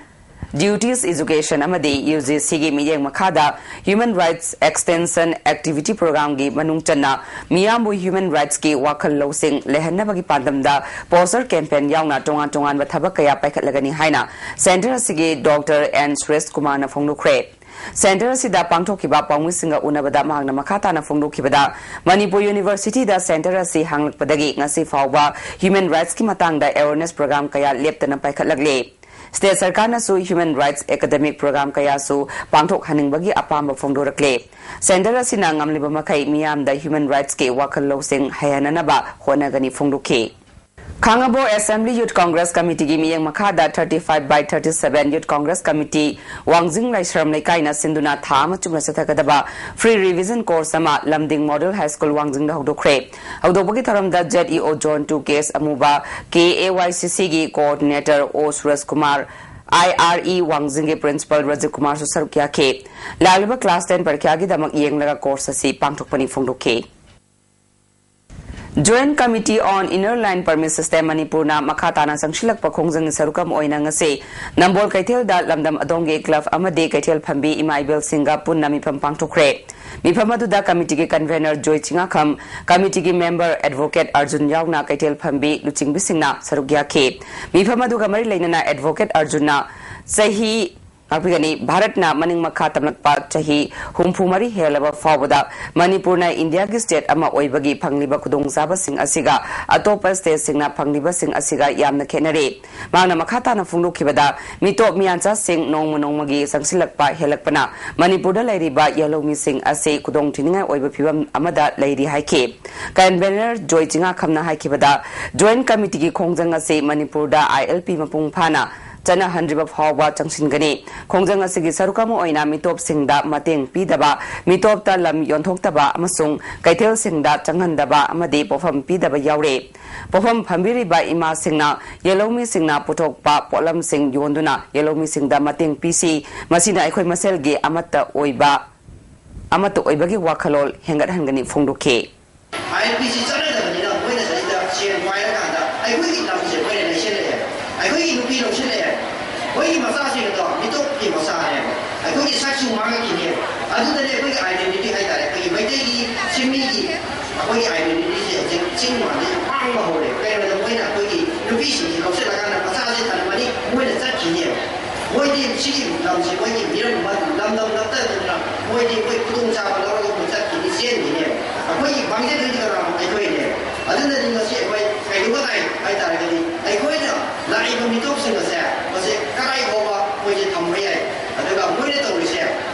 Duties Education ꯑꯃꯗꯤ ꯌꯨ ꯖꯤ ꯁꯤꯒꯤ ꯃꯤꯠꯌꯦꯡ ꯃꯈꯥꯗ Human Rights Extension Activity Programꯒꯤ ꯃꯅꯨꯡ ꯆꯟꯅ ꯃꯤꯌꯥꯝꯕꯨ human rightsꯀꯤ ꯋꯥꯈꯜ ꯂꯧꯁꯤꯡ ꯂꯩꯍꯟꯅꯕꯒꯤ ꯄꯥꯟꯗꯝꯗ poster campaign ꯌꯥꯎꯅ ꯇꯣꯉꯥꯟ ꯇꯣꯉꯥꯟꯕ ꯊꯕꯛ ꯀꯌꯥ ꯄꯥꯏꯈꯠꯂꯒꯅꯤ ꯍꯥꯏꯅ centre ꯑꯁꯤꯒꯤ ꯗꯣꯛꯇꯔ ꯑꯦꯟ ꯁꯨꯔꯦꯁ ꯀꯨꯃꯥꯔꯅ ꯐꯣꯡꯗꯣꯛꯈ꯭ꯔꯦ꯫ Centre ꯑꯁꯤꯗ ꯄꯥꯡꯊꯣꯛꯈꯤꯕ ꯄꯥꯎꯃꯤꯁꯤꯡꯒ ꯎꯅꯕꯗ ꯃꯍꯥꯛꯅ ꯃꯈꯥ ꯇꯥꯅ ꯐꯣꯡꯗꯣꯛꯈꯤꯕꯗ, ꯃꯅꯤꯄꯨꯔ Universityꯗ centre ꯑꯁꯤ ꯍꯥꯡꯂꯛꯄꯗꯒꯤ ꯉꯁꯤ ꯐꯥꯎꯕ human rightsꯀꯤ ꯃꯇꯥꯡꯗ awareness program ꯀꯌꯥ ꯂꯦꯞꯇꯅ ꯄꯥꯏꯈꯠꯂꯛꯂꯦ꯫ State ꯁꯔꯀꯥꯔꯅꯁꯨ human rights academic program ꯀꯌꯥꯁꯨ ꯄꯥꯡꯊꯣꯛꯍꯟꯅꯤꯡꯕꯒꯤ ꯑꯄꯥꯝꯕ ꯐꯣꯡꯗꯣꯔꯛꯂꯦ꯫ Centre ꯑꯁꯤꯅ ꯉꯝꯂꯤꯕ ꯃꯈꯩ ꯃꯤꯌꯥꯝꯗ human rightsꯀꯤ ꯋꯥꯈꯜ ꯂꯧꯁꯤꯡ ꯍꯩꯍꯟꯅꯅꯕ ꯍꯣꯠꯅꯒꯅꯤ ꯐꯣꯡꯗꯣꯛꯈꯤ꯫ ꯈꯥꯉꯕꯣꯛ Assembly Youth Congress Committeeꯒꯤ ꯃꯤꯠꯌꯦꯡ ꯃꯈꯥꯗ thirty five by thirty seven Youth Congress Committee ꯋꯥꯡꯖꯤꯡ ꯂꯥꯏꯁ꯭ꯔꯝ ꯂꯩꯀꯥꯏꯅ ꯁꯤꯟꯗꯨꯅ ꯊꯥ ꯑꯃ ꯆꯨꯞꯅ ꯆꯠꯊꯒꯗꯕ free revision course ꯑꯃ ꯂꯝꯗꯤꯡ Model High School ꯋꯥꯡꯖꯤꯡꯗ ꯍꯧꯗꯣꯛꯈ꯭ꯔꯦ꯫ ꯍꯧꯗꯣꯛꯄꯒꯤ ꯊꯧꯔꯝꯗ Z E O Zone two K S ꯑꯃꯨꯕ, K A Y C Cꯒꯤ Coordinator O Suresh Kumar, I R E ꯋꯥꯡꯖꯤꯡꯒꯤ Principal Rajiv ꯀꯨꯃꯥꯔꯁꯨ ꯁꯔꯨꯛ ꯌꯥꯈꯤ꯫ ꯂꯥꯛꯂꯤꯕ class ten ꯄꯔꯤꯈ꯭ꯌꯥꯒꯤꯗꯃꯛ ꯌꯦꯡꯂꯒ course ꯑꯁꯤ ꯄꯥꯡꯊꯣꯛꯄꯅꯤ ꯐꯣꯡꯗꯣꯛꯈꯤ꯫ Joint Committee on Inner Line Permit System ꯃꯅꯤꯄꯨꯔꯅ ꯃꯈꯥ ꯇꯥꯅ ꯆꯪꯁꯤꯜꯂꯛꯄ ꯈꯣꯡꯖꯪꯒꯤ ꯁꯔꯨꯛ ꯑꯃ ꯑꯣꯏꯅ ꯉꯁꯤ ꯅꯝꯕꯣꯜ ꯀꯩꯊꯦꯜꯗ ꯂꯝꯗꯝ ꯑꯗꯣꯝꯒꯤ club ꯑꯃꯗꯤ ꯀꯩꯊꯦꯜ ꯐꯝꯕꯤ ꯏꯃꯥ ꯏꯕꯦꯜꯁꯤꯡꯒ ꯄꯨꯟꯅ ꯃꯤꯐꯝ ꯄꯥꯡꯊꯣꯛꯈ꯭ꯔꯦ꯫ ꯃꯤꯐꯝ ꯑꯗꯨꯗ committeeꯒꯤ convener ꯖꯣꯏ ꯆꯤꯉꯥꯈꯝ, committeeꯒꯤ member advocate ꯑꯔꯖꯨꯟ ꯌꯥꯎꯅ ꯀꯩꯊꯦꯜ ꯐꯝꯕꯤ ꯂꯨꯆꯤꯡꯕꯤꯁꯤꯡꯅ ꯁꯔꯨꯛ ꯌꯥꯈꯤ꯫ ꯃꯤꯐꯝ ꯑꯗꯨꯒ ꯃꯔꯤ ꯂꯩꯅꯅ advocate ꯑꯔꯖꯨꯟꯅ ꯆꯍꯤ ꯉꯥꯛꯄꯤꯒꯅꯤ꯫ ꯚꯥꯔꯠꯅ ꯃꯅꯤꯡ ꯃꯈꯥ ꯇꯝꯂꯛꯄ ꯆꯍꯤ ꯍꯨꯝꯐꯨ ꯃꯔꯤ ꯍꯦꯜꯂꯕ ꯐꯥꯎꯕꯗ ꯃꯅꯤꯄꯨꯔꯅ ꯏꯟꯗꯤꯌꯥꯒꯤ state ꯑꯃ ꯑꯣꯏꯕꯒꯤ ꯐꯪꯂꯤꯕ ꯈꯨꯗꯣꯡꯆꯥꯕꯁꯤꯡ ꯑꯁꯤꯒ ꯑꯇꯣꯞꯄ stateꯁꯤꯡꯅ ꯐꯪꯂꯤꯕꯁꯤꯡ ꯑꯁꯤꯒ ꯌꯥꯝꯅ ꯈꯦꯠꯅꯔꯦ꯫ ꯃꯍꯥꯛꯅ ꯃꯈꯥ ꯇꯥꯅ ꯐꯣꯡꯗꯣꯛꯈꯤꯕꯗ, ꯃꯤꯇꯣꯞ ꯃꯤꯌꯥꯟꯆꯥꯁꯤꯡ ꯅꯣꯡꯃ ꯅꯣꯡꯃꯒꯤ ꯆꯪꯁꯤꯜꯂꯛꯄ ꯍꯦꯜꯂꯛꯄꯅ ꯃꯅꯤꯄꯨꯔꯗ ꯂꯩꯔꯤꯕ ꯌꯦꯜꯍꯧꯃꯤꯁꯤꯡ ꯑꯁꯤ ꯈꯨꯗꯣꯡ ꯊꯤꯅꯤꯡꯉꯥꯏ ꯑꯣꯏꯕ ꯐꯤꯕꯝ ꯑꯃꯗ ꯂꯩꯔꯤ ꯍꯥꯏꯈꯤ꯫ Convener ꯖꯣꯏ ꯆꯤꯉꯥꯈꯝꯅ ꯍꯥꯏꯈꯤꯕꯗ, Joint Committeeꯒꯤ ꯈꯣꯡꯖꯪ ꯑꯁꯤ ꯃꯅꯤꯄꯨꯔꯗ I L P ꯃꯄꯨꯡ ꯐꯥꯅ ꯆꯠꯅꯍꯟꯗ꯭ꯔꯤꯕ ꯐꯥꯎꯕ ꯆꯪꯁꯤꯟꯒꯅꯤ꯫ ꯈꯣꯡꯖꯪ ꯑꯁꯤꯒꯤ ꯁꯔꯨꯛ ꯑꯃ ꯑꯣꯏꯅ ꯃꯤꯇꯣꯞꯁꯤꯡꯗ ꯃꯇꯦꯡ ꯄꯤꯗꯕ, ꯃꯤꯇꯣꯞꯇ ꯂꯝ ꯌꯣꯟꯊꯣꯛꯇꯕ ꯑꯃꯁꯨꯡ ꯀꯩꯊꯦꯜꯁꯤꯡꯗ ꯆꯪꯍꯟꯗꯕ ꯑꯃꯗꯤ ꯄꯣꯠꯐꯝ ꯄꯤꯗꯕ ꯌꯥꯎꯔꯦ꯫ ꯄꯣꯠꯐꯝ ꯐꯝꯕꯤꯔꯤꯕ ꯏꯃꯥꯁꯤꯡꯅ ꯌꯦꯜꯍꯧꯃꯤꯁꯤꯡꯅ ꯄꯨꯊꯣꯛꯄ ꯄꯣꯠꯂꯝꯁꯤꯡ ꯌꯣꯟꯗꯨꯅ ꯌꯦꯜꯍꯧꯃꯤꯁꯤꯡꯗ ꯃꯇꯦꯡ ꯄꯤꯁꯤ, ꯃꯁꯤꯅ ꯑꯩꯈꯣꯏ ꯃꯁꯦꯜꯒꯤ ꯑꯃꯠꯇ ꯑꯣꯏꯕ, ꯑꯃꯠꯇ ꯑꯣꯏꯕꯒꯤ ꯋꯥꯈꯜꯂꯣꯟ ꯍꯦꯟꯒꯠꯍꯟꯒꯅꯤ ꯐꯣꯡꯗꯣꯛꯈꯤ꯫ I L P ꯁꯤ ꯆꯠꯅꯗꯕꯅꯤꯅ ꯃꯣꯏꯅ ꯁꯤꯗ ꯁꯦꯟ ꯄꯥꯏꯔꯀꯥꯟꯗ ꯑꯩꯈꯣꯏꯒꯤ ꯂꯝꯁꯦ ꯃꯣꯏꯅ ꯂꯩꯁꯤꯜꯂꯛꯑꯦ, ꯑꯩꯈꯣꯏꯒꯤ ꯅꯨꯄꯤ ꯂꯧꯁꯤꯜꯂꯛꯑꯦ, ꯃꯣꯏꯒꯤ ꯃꯆꯥꯁꯤꯡ ꯑꯗꯣ ꯃꯤꯇꯣꯞꯀꯤ ꯃꯆꯥꯅꯦꯕ꯫ ꯑꯩꯈꯣꯏꯒꯤ ꯁꯛꯁꯨ ꯃꯥꯡꯉꯛꯈꯤꯅꯦꯕ꯫ ꯑꯗꯨꯗꯅꯦ ꯑꯩꯈꯣꯏꯒꯤ identity ꯍꯥꯏꯇꯥꯔꯦ, ꯑꯩꯈꯣꯏꯒꯤ ꯃꯩꯇꯩꯒꯤ ꯆꯤꯡꯃꯤꯒꯤ ꯑꯩꯈꯣꯏꯒꯤ identityꯁꯦ ꯍꯧꯖꯤꯛ ꯆꯤꯡ ꯃꯥꯟꯗ ꯌꯥꯝ ꯃꯥꯡꯕ ꯍꯧꯔꯦ꯫ ꯀꯩꯅꯣꯗ ꯃꯣꯏꯅ ꯑꯩꯈꯣꯏꯒꯤ ꯅꯨꯄꯤꯁꯤꯡꯁꯤ ꯂꯧꯁꯤꯜꯂꯀꯥꯟꯗ ꯃꯆꯥꯁꯦ ꯊꯝꯃꯅꯤ, ꯃꯣꯏꯅ ꯆꯠꯈꯤꯅꯦꯕ꯫ ꯃꯣꯏꯗꯤ ꯁꯤꯒꯤ ꯂꯝꯁꯤ ꯃꯣꯏꯒꯤ ꯃꯤꯔꯝ ꯂꯝꯗꯝ ꯅꯠꯇꯗꯅ ꯃꯣꯏꯗꯤ ꯃꯣꯏ ꯈꯨꯗꯣꯡꯆꯥꯕ ꯂꯧꯔꯒ ꯃꯣꯏ ꯆꯠꯈꯤꯅꯤ, ꯆꯦꯟꯈꯤꯅꯦꯕ꯫ ꯑꯩꯈꯣꯏꯒꯤ ꯃꯥꯡꯖꯗꯣꯏꯗꯤ ꯀꯅꯥꯅꯣ? ꯑꯩꯈꯣꯏꯅꯦꯕ꯫ ꯑꯗꯨꯅꯗꯤ ꯉꯁꯤ ꯑꯩꯈꯣꯏ ꯀꯩꯒꯨꯝꯕ ꯇꯥꯏ ꯍꯥꯏꯇꯥꯔꯒꯗꯤ ꯑꯩꯈꯣꯏꯅ ꯂꯥꯛꯏꯕ ꯃꯤꯇꯣꯞꯁꯤꯡ ꯑꯁꯦ ꯃꯁꯤ ꯀꯗꯥꯏ ꯐꯥꯎꯕ ꯃꯣꯏꯁꯦ ꯊꯝꯕ ꯌꯥꯏ, ꯑꯗꯨꯒ ꯃꯣꯏꯅ ꯇꯧꯔꯤꯁꯦ,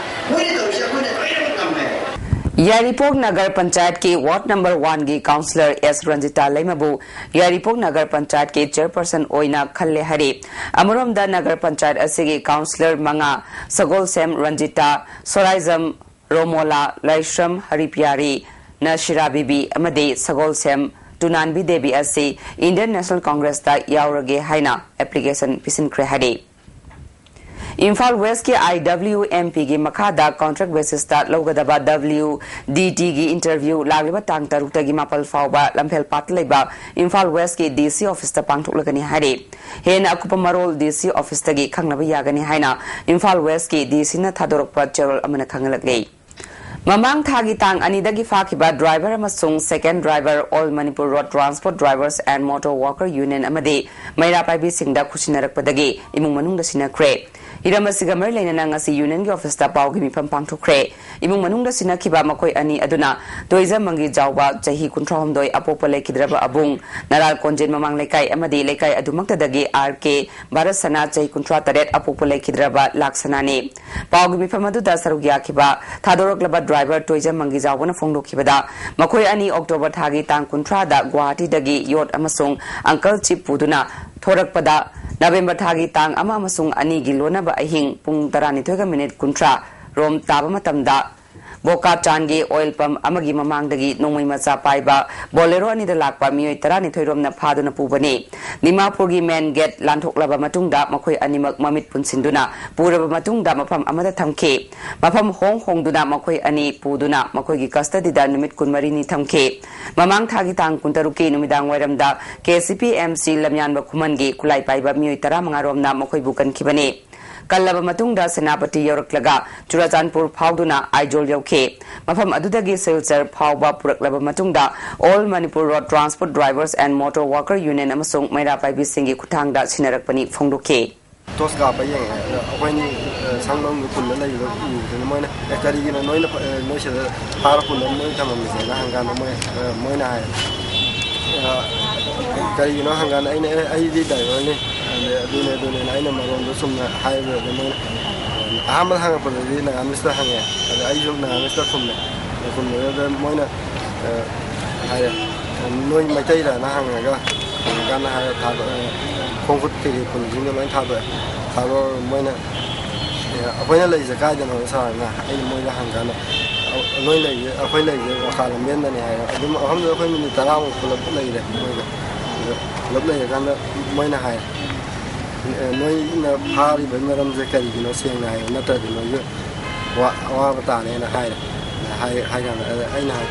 ꯃꯣꯏꯅ ꯇꯧꯔꯤꯁꯦ ꯑꯩꯈꯣꯏꯅ ꯂꯣꯏꯅꯃꯛ ꯉꯝꯃꯦ꯫ ꯌꯥꯏꯔꯤꯄꯣꯛ ꯅꯒꯔ ꯄꯟꯆꯥꯌꯠꯀꯤ ꯋꯥꯔꯗ ꯅꯝꯕꯔ ꯋꯥꯟꯒꯤ ꯀꯥꯎꯟꯁꯤꯂꯔ ꯑꯦꯁ ꯔꯟꯖꯤꯇꯥ ꯂꯩꯃꯕꯨ ꯌꯥꯏꯔꯤꯄꯣꯛ ꯅꯒꯔ ꯄꯟꯆꯥꯌꯠꯀꯤ ꯆꯦꯌꯔꯄꯔꯁꯟ ꯑꯣꯏꯅ ꯈꯜꯂꯦ ꯍꯥꯏꯔꯦ꯫ ꯑꯃꯔꯣꯝꯗ ꯅꯒꯔ ꯄꯟꯆꯥꯌꯠ ꯑꯁꯤꯒꯤ ꯀꯥꯎꯟꯁꯤꯂꯔ ꯃꯉꯥ, ꯁꯒꯣꯜꯁꯦꯝ ꯔꯟꯖꯤꯇꯥ, ꯁꯣꯔꯥꯏꯖꯝ ꯔꯣꯃꯣꯂꯥ, ꯂꯥꯏꯁ꯭ꯔꯝ ꯍꯔꯤꯄꯤꯌꯥꯔꯤ, ꯅꯁꯤꯔꯥ ꯕꯤꯕꯤ ꯑꯃꯗꯤ ꯁꯒꯣꯜꯁꯦꯝ ꯇꯨꯅꯥꯟꯕꯤ ꯗꯦꯕꯤ ꯑꯁꯤ ꯏꯟꯗꯤꯌꯟ ꯅꯦꯁꯅꯦꯜ ꯀꯣꯡꯒ꯭ꯔꯦꯁꯇ ꯌꯥꯎꯔꯒꯦ ꯍꯥꯏꯅ ꯑꯦꯄ꯭ꯂꯤꯀꯦꯁꯟ ꯄꯤꯁꯤꯟꯈ꯭ꯔꯦ ꯍꯥꯏꯔꯤ꯫ ꯏꯝꯐꯥꯜ ꯋꯦꯁꯀꯤ ꯑꯥꯏ ꯗꯕ꯭ꯂꯤꯎ ꯑꯦꯝ ꯄꯤꯒꯤ ꯃꯈꯥꯗ ꯀꯣꯟꯇ꯭ꯔꯦꯛ ꯕꯦꯁꯤꯁꯇ ꯂꯧꯒꯗꯕ ꯗꯕ꯭ꯂꯤꯎ ꯗꯤ ꯇꯤꯒꯤ ꯏꯟꯇꯔꯚ꯭ꯌꯨ ꯂꯥꯛꯂꯤꯕ ꯇꯥꯡ ꯇꯔꯨꯛꯇꯒꯤ ꯃꯥꯄꯜ ꯐꯥꯎꯕ ꯂꯝꯐꯦꯜꯄꯥꯠꯇ ꯂꯩꯕ ꯏꯝꯐꯥꯜ ꯋꯦꯁꯀꯤ ꯗꯤ ꯁꯤ ꯑꯣꯐꯤꯁꯇ ꯄꯥꯡꯊꯣꯛꯂꯒꯅꯤ ꯍꯥꯏꯔꯤ꯫ ꯍꯦꯟꯅ ꯑꯀꯨꯞꯄ ꯃꯔꯣꯜ ꯗꯤ ꯁꯤ ꯑꯣꯐꯤꯁꯇꯒꯤ ꯈꯪꯅꯕ ꯌꯥꯒꯅꯤ ꯍꯥꯏꯅ ꯏꯝꯐꯥꯜ ꯋꯦꯁꯀꯤ ꯗꯤ ꯁꯤꯅ ꯊꯥꯗꯣꯔꯛꯄ ꯆꯦꯔꯣꯜ ꯑꯃꯅ ꯈꯪꯍꯜꯂꯛꯂꯤ꯫ ꯃꯃꯥꯡ ꯊꯥꯒꯤ ꯇꯥꯡ ꯑꯅꯤꯗꯒꯤ ꯐꯥꯈꯤꯕ ꯗ꯭ꯔꯥꯏꯚꯔ ꯑꯃꯁꯨꯡ ꯁꯦꯀꯦꯟ driver, All Manipur Road Transport Drivers and Motor Worker Union ꯑꯃꯗꯤ ꯃꯩꯔꯥ ꯄꯥꯏꯕꯤꯁꯤꯡꯗ ꯈꯨꯠꯁꯤꯟꯅꯔꯛꯄꯗꯒꯤ ꯏꯃꯨꯡ ꯃꯅꯨꯡꯗ ꯁꯤꯟꯅꯈ꯭ꯔꯦ꯫ ꯍꯤꯔꯝ ꯑꯁꯤꯒ ꯃꯔꯤ ꯂꯩꯅꯅ ꯉꯁꯤ ꯌꯨꯅꯤꯌꯟꯒꯤ ꯑꯣꯐꯤꯁꯇ ꯄꯥꯎꯒꯤ ꯃꯤꯐꯝ ꯄꯥꯡꯊꯣꯛꯈ꯭ꯔꯦ꯫ ꯏꯃꯨꯡ ꯃꯅꯨꯡꯗ ꯁꯤꯟꯅꯈꯤꯕ ꯃꯈꯣꯏ ꯑꯅꯤ ꯑꯗꯨꯅ ꯇꯣꯏꯖꯝ ꯃꯪꯒꯤ ꯖꯥꯎꯕ, ꯆꯍꯤ ꯀꯨꯟꯊ꯭ꯔꯥ ꯍꯨꯝꯗꯣꯏ, ꯑꯄꯣꯛꯄ ꯂꯩꯈꯤꯗ꯭ꯔꯕ ꯑꯕꯨꯡ, ꯅꯔꯥꯜ ꯀꯣꯟꯖꯦꯟ ꯃꯃꯥꯡ ꯂꯩꯀꯥꯏ ꯑꯃꯗꯤ ꯂꯩꯀꯥꯏ ꯑꯗꯨꯃꯛꯇꯗꯒꯤ ꯑꯥꯔ ꯀꯦ ꯚꯥꯔꯠ ꯁꯅꯥ, ꯆꯍꯤ ꯀꯨꯟꯊ꯭ꯔꯥ ꯇꯔꯦꯠ, ꯑꯄꯣꯛꯄ ꯂꯩꯈꯤꯗ꯭ꯔꯕ ꯂꯥꯛꯁꯅꯥꯅꯤ꯫ ꯄꯥꯎꯒꯤ ꯃꯤꯐꯝ ꯑꯗꯨꯗ ꯁꯔꯨꯛ ꯌꯥꯈꯤꯕ ꯊꯥꯗꯣꯔꯛꯂꯕ ꯗ꯭ꯔꯥꯏꯚꯔ ꯇꯣꯏꯖꯝ ꯃꯪꯒꯤꯖꯥꯎꯕꯅ ꯐꯣꯡꯗꯣꯛꯈꯤꯕꯗ, ꯃꯈꯣꯏ ꯑꯅꯤ ꯑꯣꯛꯇꯣꯕꯔ ꯊꯥꯒꯤ ꯇꯥꯡ ꯀꯨꯟꯊ꯭ꯔꯥꯗ ꯒꯨꯋꯥꯍꯥꯇꯤꯗꯒꯤ ꯌꯣꯠ ꯑꯃꯁꯨꯡ ꯑꯪꯀꯜ ꯆꯤꯞ ꯄꯨꯗꯨꯅ ꯊꯣꯔꯛꯄꯗ, ꯅꯕꯦꯝꯕꯔ ꯊꯥꯒꯤ ꯇꯥꯡ ꯑꯃ ꯑꯃꯁꯨꯡ ꯑꯅꯤꯒꯤ ꯂꯣꯟꯅꯕ ꯑꯍꯤꯡ ꯄꯨꯡ ꯇꯔꯥꯅꯤꯊꯣꯏꯒ ꯃꯤꯅꯤꯠ ꯀꯨꯟꯊ꯭ꯔꯥ ꯔꯣꯝ ꯇꯥꯕ ꯃꯇꯝꯗ, ꯕꯣꯀꯥꯆꯥꯟꯒꯤ ꯑꯣꯏꯜ ꯄꯝ ꯑꯃꯒꯤ ꯃꯃꯥꯡꯗꯒꯤ ꯅꯣꯡꯃꯩ ꯃꯆꯥ ꯄꯥꯏꯕ ꯕꯣꯂꯦꯔꯣ ꯑꯅꯤꯗ ꯂꯥꯛꯄ ꯃꯤꯑꯣꯏ ꯇꯔꯥꯅꯤꯊꯣꯏ ꯔꯣꯝꯅ ꯐꯥꯗꯨꯅ ꯄꯨꯕꯅꯤ꯫ ꯗꯤꯃꯥꯄꯨꯔꯒꯤ ꯃꯦꯟ ꯒꯦꯠ ꯂꯥꯟꯊꯣꯛꯂꯕ ꯃꯇꯨꯡꯗ ꯃꯈꯣꯏ ꯑꯅꯤꯃꯛ ꯃꯃꯤꯠ ꯄꯨꯟꯁꯤꯟꯗꯨꯅ ꯄꯨꯔꯕ ꯃꯇꯨꯡꯗ ꯃꯐꯝ ꯑꯃꯗ ꯊꯝꯈꯤ꯫ ꯃꯐꯝ ꯍꯣꯡ ꯍꯣꯡꯗꯨꯅ ꯃꯈꯣꯏ ꯑꯅꯤ ꯄꯨꯗꯨꯅ ꯃꯈꯣꯏꯒꯤ ꯀꯁꯇꯗꯤꯗ ꯅꯨꯃꯤꯠ ꯀꯨꯟꯃꯔꯤꯅꯤ ꯊꯝꯈꯤ꯫ ꯃꯃꯥꯡ ꯊꯥꯒꯤ ꯇꯥꯡ ꯀꯨꯟꯇꯔꯨꯛꯀꯤ ꯅꯨꯃꯤꯗꯥꯡ ꯋꯥꯏꯔꯝꯗ K C P M C ꯂꯝꯌꯥꯟꯕ ꯈꯨꯃꯟꯒꯤ ꯈꯨꯠꯂꯥꯏ ꯄꯥꯏꯕ ꯃꯤꯑꯣꯏ ꯇꯔꯥꯃꯉꯥ ꯔꯣꯝꯅ ꯃꯈꯣꯏꯕꯨ ꯀꯟꯈꯤꯕꯅꯤ꯫ ꯀꯜꯂꯕ ꯃꯇꯨꯡꯗ ꯁꯦꯅꯥꯄꯇꯤ ꯌꯧꯔꯛꯂꯒ ꯆꯨꯔꯥꯆꯥꯟꯄꯨꯔ ꯐꯥꯎꯗꯨꯅ ꯑꯥꯏꯖꯣꯜ ꯌꯧꯈꯤ꯫ ꯃꯐꯝ ꯑꯗꯨꯗꯒꯤ ꯁꯤꯜꯆꯔ ꯐꯥꯎꯕ ꯄꯨꯔꯛꯂꯕ ꯃꯇꯨꯡꯗ All Manipur Road Transport Drivers and Motor Worker Union ꯑꯃꯁꯨꯡ ꯃꯩꯔꯥ ꯄꯥꯏꯕꯤꯁꯤꯡꯒꯤ ꯈꯨꯠꯊꯥꯡꯗ ꯁꯤꯟꯅꯔꯛꯄꯅꯤ ꯐꯣꯡꯗꯣꯛꯈꯤ꯫ ꯇꯣꯁ ꯀꯥꯞꯄ ꯌꯦꯡꯉꯦ꯫ ꯑꯗꯣ ꯑꯩꯈꯣꯏꯅꯤ, ꯑ, ꯁꯪꯐꯝꯗꯨ ꯄꯨꯟꯅ ꯂꯩꯕꯗꯣ ꯎꯕꯗꯨꯅ ꯃꯣꯏꯅ, "ꯑꯦ, ꯀꯔꯤꯒꯤꯅꯣ ꯅꯣꯏꯅ, ꯑ, ꯅꯣꯏ ꯁꯤꯗ ꯐꯥꯔ ꯄꯨꯟꯅ ꯅꯣꯏ ꯊꯝꯃꯝꯃꯤꯁꯦꯅ?" ꯍꯪꯀꯥꯟꯗ ꯃꯣꯏ, ꯑ, ꯃꯣꯏꯅ ꯍꯥꯏ, ꯑ, "ꯀꯔꯤꯒꯤꯅꯣ?" ꯍꯪꯀꯥꯟꯗ ꯑꯩꯅ, "ꯑꯦ, ꯑꯩꯗꯤ ꯗ꯭ꯔꯥꯏꯚꯔꯅꯤ, ꯑꯗꯩ ꯑꯗꯨꯅꯦ ꯑꯗꯨꯅꯦꯅ" ꯑꯩꯅ ꯃꯔꯣꯟꯗꯣ ꯆꯨꯝꯅ ꯍꯥꯏꯕꯗ ꯃꯣꯏꯅ, ꯑ, ꯑꯍꯥꯟꯕꯗ ꯍꯪꯉꯛꯄꯗꯗꯤ ꯅꯥꯒꯥꯃꯤꯁꯇ ꯍꯪꯉꯦ꯫ ꯑꯗ ꯑꯩꯁꯨ ꯅꯥꯒꯥꯃꯤꯁꯇ ꯈꯨꯝꯃꯦ꯫ ꯈꯨꯝꯕꯗꯨꯗ ꯃꯣꯏꯅ, ꯑ, ꯍꯥꯏꯔꯦ, "ꯅꯣꯏ ꯃꯩꯇꯩꯔꯅ?" ꯍꯪꯉꯒ, ꯍꯪꯉꯀꯥꯟꯗ ꯍꯥꯏꯔꯦ, ꯊꯥꯗꯣꯛꯑꯦ, ꯈꯣꯡ ꯈꯨꯠ ꯀꯩꯀꯩ ꯄꯨꯟꯁꯤꯡꯗꯣ ꯂꯣꯏ ꯊꯥꯗꯣꯛꯑꯦ꯫ ꯊꯥꯗꯣꯛꯑꯒ ꯃꯣꯏꯅ, "ꯑꯦ, ꯑꯩꯈꯣꯏꯅ ꯂꯩꯁꯦ ꯀꯥꯏꯗꯅꯣ, ꯁꯥꯔꯅ?" ꯑꯩꯅ ꯃꯣꯏꯗ ꯍꯪꯀꯥꯟꯗ, "ꯑ, ꯅꯣꯏ ꯂꯩꯁꯦ, ꯑꯩꯈꯣꯏ ꯂꯩꯁꯦ ꯋꯥꯈꯥ ꯂꯝꯕꯦꯟꯗꯅꯦ" ꯍꯥꯏꯔꯦ꯫ ꯑꯗꯨꯝ ꯃꯐꯝꯗꯨꯗ ꯑꯩꯈꯣꯏ ꯃꯤꯅꯤꯠ ꯇꯔꯥꯃꯨꯛ ꯄꯨꯂꯞ ꯂꯩꯔꯦ ꯃꯣꯏꯒ꯫ ꯑꯗ ꯄꯨꯂꯞ ꯂꯩꯔꯀꯥꯟꯗ ꯃꯣꯏꯅ ꯍꯥꯏ, "ꯑꯦ, ꯅꯣꯏꯅ ꯐꯥꯔꯤꯕꯒꯤ ꯃꯔꯝꯁꯦ ꯀꯔꯤꯒꯤꯅꯣ? ꯁꯦꯡꯅ ꯍꯥꯏꯌꯨ, ꯅꯠꯇ꯭ꯔꯗꯤ ꯅꯣꯏꯁꯨ ꯋꯥ-, ꯑꯋꯥꯕ ꯇꯥꯅꯦꯅ" ꯍꯥꯏꯔꯦ꯫ ꯍꯥꯏ-, ꯍꯥꯏꯀꯥꯟꯗ ꯑꯩꯅ ꯍꯥꯏ,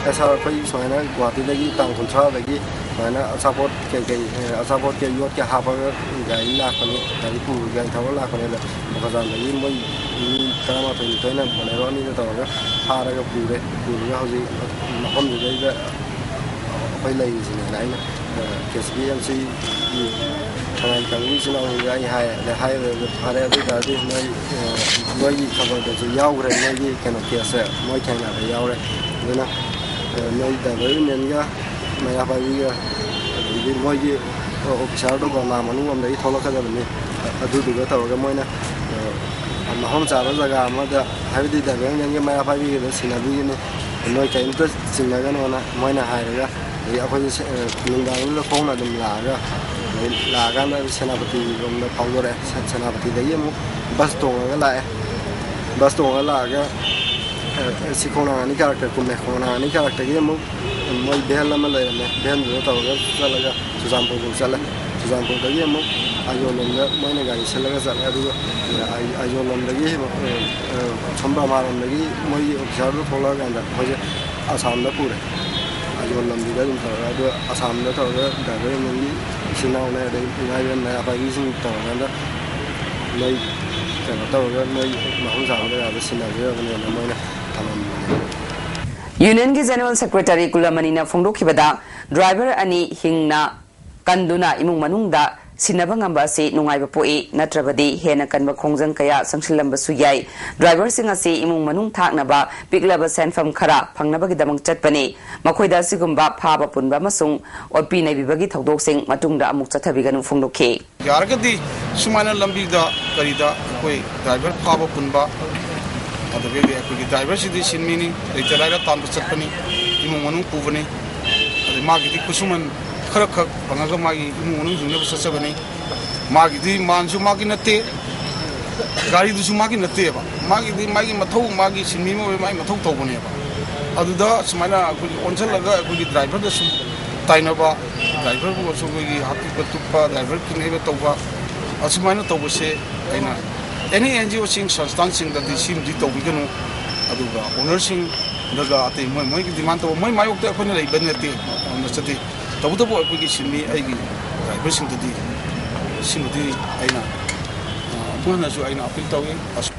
"ꯑꯦ, ꯁꯥꯔ, ꯑꯩꯈꯣꯏ ꯁꯨꯃꯥꯏꯅ ꯒꯨꯍꯥꯇꯤꯗꯒꯤ ꯇꯥꯡ ꯀꯨꯟꯊ꯭ꯔꯥꯗꯒꯤ ꯁꯨꯃꯥꯏꯅ ꯑꯆꯥꯄꯣꯠ ꯀꯩꯀꯩ, ꯑꯦ, ꯑꯆꯥꯄꯣꯠ ꯀꯩ ꯌꯣꯠꯀꯦ ꯍꯥꯞꯄꯒ ꯒꯥꯔꯤ ꯂꯥꯛꯄꯅꯤ, ꯒꯥꯔꯤ ꯄꯨ-, ꯒꯥꯔꯤ ꯊꯧꯔ ꯂꯥꯛꯄꯅꯤ꯫ ꯑꯗ ꯃꯣꯀꯥꯖꯥꯟꯗꯒꯤ ꯃꯣꯏ ꯃꯤ ꯇꯔꯥꯃꯥꯊꯣꯏ ꯅꯤꯊꯣꯏꯅ ꯕꯣꯂꯦꯔꯣ ꯑꯅꯤꯗ ꯇꯧꯔꯒ ꯐꯥꯔꯒ ꯄꯨꯔꯦ꯫ ꯄꯨꯔꯒ ꯍꯧꯖꯤꯛ ꯃꯐꯝꯗꯨꯗꯩꯗ ꯑꯩꯈꯣꯏ ꯂꯩꯔꯤꯁꯤꯅꯦꯅ" ꯑꯩꯅ, ꯑ, ꯀꯦ ꯁꯤ ꯕꯤ ꯑꯦꯝ ꯁꯤꯒꯤ ꯊꯧꯔꯥꯡ ꯀꯥꯡꯕꯨ ꯏꯆꯤꯜ ꯏꯅꯥꯎꯁꯤꯡꯗ ꯑꯩ ꯍꯥꯏꯔꯦ꯫ ꯑꯗ ꯍꯥꯏꯔꯦ, ꯑꯗꯨ ꯑꯣꯏ ꯇꯥꯔꯗꯤ ꯃꯣꯏ, ꯑ, ꯃꯣꯏꯒꯤ ꯈꯕꯔꯗꯁꯨ ꯌꯥꯎꯈ꯭ꯔꯦ, ꯃꯣꯏꯒꯤ ꯀꯩꯅꯣ ꯀꯦꯁꯁꯦ ꯃꯣꯏ ꯊꯦꯡꯅꯕ ꯌꯥꯎꯔꯦ꯫ ꯑꯗꯨꯅ, ꯑ, ꯃꯣꯏ ꯗ꯭ꯔꯥꯏꯚꯔ ꯌꯨꯅꯤꯌꯟꯒ ꯃꯩꯔꯥ ꯄꯥꯏꯕꯤꯒ, ꯑꯗꯒꯤꯗꯤ ꯃꯣꯏꯒꯤ, ꯑ, ꯑꯣꯐꯤꯁꯥꯔꯗꯣ ꯀꯣꯔꯣꯅꯥ ꯃꯅꯨꯡ ꯂꯣꯝꯗꯒꯤ ꯊꯣꯛꯂꯛꯀꯗꯕꯅꯤ꯫ ꯑ-, ꯑꯗꯨꯗꯨꯒ ꯇꯧꯔꯒ ꯃꯣꯏꯅ, ꯑ, ꯃꯐꯝ ꯆꯥꯕ ꯖꯒꯥ ꯑꯃꯗ, ꯍꯥꯏꯕꯗꯤ ꯗ꯭ꯔꯥꯏꯚꯔ ꯌꯨꯅꯤꯌꯟꯒ ꯃꯩꯔꯥ ꯄꯥꯏꯕꯤꯒꯗ ꯁꯤꯟꯅꯕꯤꯒꯅꯤ, ꯅꯣꯏ ꯀꯔꯤꯝꯇ ꯆꯤꯡꯅꯒꯅꯣꯅ ꯃꯣꯏꯅ ꯍꯥꯏꯔꯒ, ꯑꯗꯒꯤ ꯑꯩꯈꯣꯏꯁꯦ ꯁꯦ-, ꯑ, ꯅꯨꯡꯗꯥꯡꯗꯨꯗ ꯈꯣꯡꯅ ꯑꯗꯨꯝ ꯂꯥꯛꯑꯒ, ꯑꯗꯩ ꯂꯥꯛꯑꯀꯥꯟꯗ ꯁꯦꯅꯥꯄꯇꯤꯔꯣꯝꯗ ꯐꯥꯎꯗꯣꯔꯛꯑꯦ꯫ ꯁꯦ-, ꯁꯦꯅꯥꯄꯇꯤꯗꯒꯤ ꯑꯃꯨꯛ ꯕꯁ ꯇꯣꯡꯉꯒ ꯂꯥꯛꯑꯦ꯫ ꯕꯁ ꯇꯣꯡꯉꯒ ꯂꯥꯛꯑꯒ, ꯑ, ꯁꯤ ꯈꯣꯡꯅꯥꯡ ꯑꯅꯤ ꯀꯥꯔꯛꯇ ꯀꯨꯝꯃꯦ꯫ ꯈꯣꯡꯅꯥꯡ ꯑꯅꯤ ꯀꯥꯔꯛꯇꯒꯤ ꯑꯃꯨꯛ ꯃꯣꯏ ꯚꯦꯟ ꯑꯃ ꯂꯩꯔꯝꯃꯦ꯫ ꯚꯦꯟꯗꯨꯗ ꯇꯧꯔꯒ ꯆꯠꯂꯒ ꯆꯨꯔꯆꯥꯟꯄꯨꯔꯐꯥꯎ ꯆꯠꯂꯦ꯫ ꯆꯨꯔꯆꯥꯟꯄꯨꯔꯗꯒꯤ ꯑꯃꯨꯛ ꯑꯥꯏꯖꯣꯜꯂꯣꯝꯗ ꯃꯣꯏꯅ ꯒꯥꯔꯤ ꯁꯤꯜꯂꯒ ꯆꯠꯂꯦ꯫ ꯑꯗꯨꯒ ꯑꯥꯏ-, ꯑꯥꯏꯖꯣꯜꯂꯣꯝꯗꯒꯤ, ꯑ, ꯑ, ꯁꯣꯝ ꯕꯔꯃꯥꯔꯣꯝꯗꯒꯤ ꯃꯣꯏꯒꯤ ꯑꯣꯐꯤꯁꯥꯔꯗꯨ ꯊꯣꯛꯂꯛꯑꯀꯥꯟꯗ ꯑꯩꯈꯣꯏꯁꯦ ꯑꯁꯥꯝꯗ ꯄꯨꯔꯦ꯫ ꯑꯥꯏꯖꯣꯜ ꯂꯝꯕꯤꯗ ꯑꯗꯨꯝ ꯇꯧꯔꯒ, ꯑꯗꯨꯒ ꯑꯁꯥꯝꯗ ꯇꯧꯔꯒ ꯗ꯭ꯔꯥꯏꯚꯔ ꯌꯨꯅꯤꯌꯟꯒꯤ ꯏꯆꯤꯜ ꯏꯅꯥꯎꯅꯦ, ꯑꯗꯩ ꯏꯃꯥ ꯏꯕꯦꯟ ꯃꯩꯔꯥ ꯄꯥꯏꯕꯤꯁꯤꯡ ꯇꯧꯔꯀꯥꯟꯗ ꯃꯣꯏ ꯀꯩꯅꯣ ꯇꯧꯔꯒ ꯃꯣꯏ ꯃꯐꯝ ꯆꯥꯕ ꯖꯒꯥꯗ ꯁꯤꯟꯅꯕꯤꯔꯕꯅꯦꯅ ꯃꯣꯏꯅ ꯊꯝꯃꯝꯕꯅꯦ꯫ ꯌꯨꯅꯤꯌꯟꯒꯤ ꯖꯦꯅꯔꯦꯜ ꯁꯦꯀ꯭ꯔꯦꯇꯔꯤ ꯀꯨꯂꯃꯅꯤꯅ ꯐꯣꯡꯗꯣꯛꯈꯤꯕꯗ, ꯗ꯭ꯔꯥꯏꯚꯔ ꯑꯅꯤ ꯍꯤꯡꯅ ꯀꯟꯗꯨꯅ ꯏꯃꯨꯡ ꯃꯅꯨꯡꯗ ꯁꯤꯟꯅꯕ ꯉꯝꯕ ꯑꯁꯤ ꯅꯨꯡꯉꯥꯏꯕ ꯄꯣꯛꯏ, ꯅꯠꯇ꯭ꯔꯕꯗꯤ ꯍꯦꯟꯅ ꯀꯟꯕ ꯈꯣꯡꯖꯪ ꯀꯌꯥ ꯆꯪꯁꯤꯜꯂꯝꯕꯁꯨ ꯌꯥꯏ꯫ ꯗ꯭ꯔꯥꯏꯚꯔꯁꯤꯡ ꯑꯁꯤ ꯏꯃꯨꯡ ꯃꯅꯨꯡ ꯊꯥꯛꯅꯕ ꯄꯤꯛꯂꯕ ꯁꯦꯟꯐꯝ ꯈꯔ ꯐꯪꯅꯕꯒꯤꯗꯃꯛ ꯆꯠꯄꯅꯤ꯫ ꯃꯈꯣꯏꯗ ꯑꯁꯤꯒꯨꯝꯕ ꯐꯥꯕ ꯄꯨꯟꯕ ꯑꯃꯁꯨꯡ ꯑꯣꯠꯄꯤ ꯅꯩꯕꯤꯕꯒꯤ ꯊꯧꯗꯣꯛꯁꯤꯡ ꯃꯇꯨꯡꯗ ꯑꯃꯨꯛ ꯆꯠꯊꯕꯤꯒꯅꯨ ꯐꯣꯡꯗꯣꯛꯈꯤ꯫ ꯌꯥꯔꯒꯗꯤ ꯁꯨꯃꯥꯏꯅ ꯂꯝꯕꯤꯗ ꯀꯔꯤꯗ ꯑꯩꯈꯣꯏ ꯗ꯭ꯔꯥꯏꯚꯔ ꯐꯥꯕ ꯄꯨꯟꯕ, ꯑꯗꯨꯗꯒꯤꯗꯤ ꯑꯩꯈꯣꯏꯒꯤ ꯗ꯭ꯔꯥꯏꯚꯔꯁꯤꯗꯤ ꯁꯤꯟꯃꯤꯅꯤ, ꯂꯩꯇ ꯂꯥꯏꯔ ꯇꯥꯟꯕ ꯆꯠꯄꯅꯤ, ꯏꯃꯨꯡ ꯃꯅꯨꯡ ꯄꯨꯕꯅꯤ꯫ ꯑꯗꯩ ꯃꯥꯒꯤꯗꯤ ꯈꯨꯠꯁꯨꯃꯟ ꯈꯔ ꯈꯛ ꯐꯪꯉꯒ ꯃꯥꯒꯤ ꯏꯃꯨꯡ ꯃꯅꯨꯡ ꯍꯤꯡꯅꯕ ꯆꯠꯆꯕꯅꯤ꯫ ꯃꯥꯒꯤꯗꯤ ꯃꯥꯟꯁꯨ ꯃꯥꯒꯤ ꯅꯠꯇꯦ, ꯒꯥꯔꯤꯗꯨꯁꯨ ꯃꯥꯒꯤ ꯅꯠꯇꯦꯕ꯫ ꯃꯥꯒꯤꯗꯤ ꯃꯥꯒꯤ ꯃꯊꯧ, ꯃꯥꯒꯤ ꯁꯤꯟꯃꯤ ꯑꯃ ꯑꯣꯏꯕ ꯃꯥꯒꯤ ꯃꯊꯧ ꯇꯧꯕꯅꯦꯕ꯫ ꯑꯗꯨꯗ ꯁꯨꯃꯥꯏꯅ ꯑꯩꯈꯣꯏꯒꯤ ꯑꯣꯟꯁꯤꯜꯂꯒ ꯑꯩꯈꯣꯏꯒꯤ ꯗ꯭ꯔꯥꯏꯚꯔꯗꯁꯨ ꯇꯥꯏꯅꯕ, ꯗ꯭ꯔꯥꯏꯚꯔꯕꯨ ꯑꯩꯈꯣꯏꯒꯤ ꯍꯥꯠꯄꯤꯕ ꯇꯨꯞꯄ, ꯗ꯭ꯔꯥꯏꯚꯔ ꯀꯤꯅꯩꯕ ꯇꯧꯕ, ꯑꯁꯨꯃꯥꯏꯅ ꯇꯧꯕꯁꯦ ꯑꯩꯅ ꯑꯦꯅꯤ ꯑꯦꯟ ꯖꯤ ꯑꯣꯁꯤꯡ, ꯁꯪꯁꯊꯥꯟꯁꯤꯡꯗꯗꯤ ꯁꯤꯃꯗꯤ ꯇꯧꯕꯤꯒꯅꯨ꯫ ꯑꯗꯨꯒ ꯑꯣꯅꯔꯁꯤꯡꯗꯒ ꯑꯇꯩ ꯃꯣꯏ ꯃꯣꯏꯒꯤ ꯗꯤꯃꯥꯟ ꯇꯧꯕ, ꯃꯣꯏ ꯃꯥꯌꯣꯛꯇ ꯑꯩꯈꯣꯏꯅ ꯂꯩꯕ ꯅꯠꯇꯦ, ꯅꯠꯆꯗꯦ꯫ ꯇꯧꯕꯇꯕꯨ ꯑꯩꯈꯣꯏꯒꯤ ꯁꯤꯟꯃꯤ, ꯑꯩꯒꯤ ꯗ꯭ꯔꯥꯏꯚꯔꯁꯤꯡꯗꯗꯤ ꯁꯤꯃꯗꯤ ꯑꯩꯅ, ꯑ, ꯑꯃꯨꯛ ꯍꯟꯅꯁꯨ ꯑꯩꯅ ꯑꯄꯤꯜ ꯇꯧꯏ꯫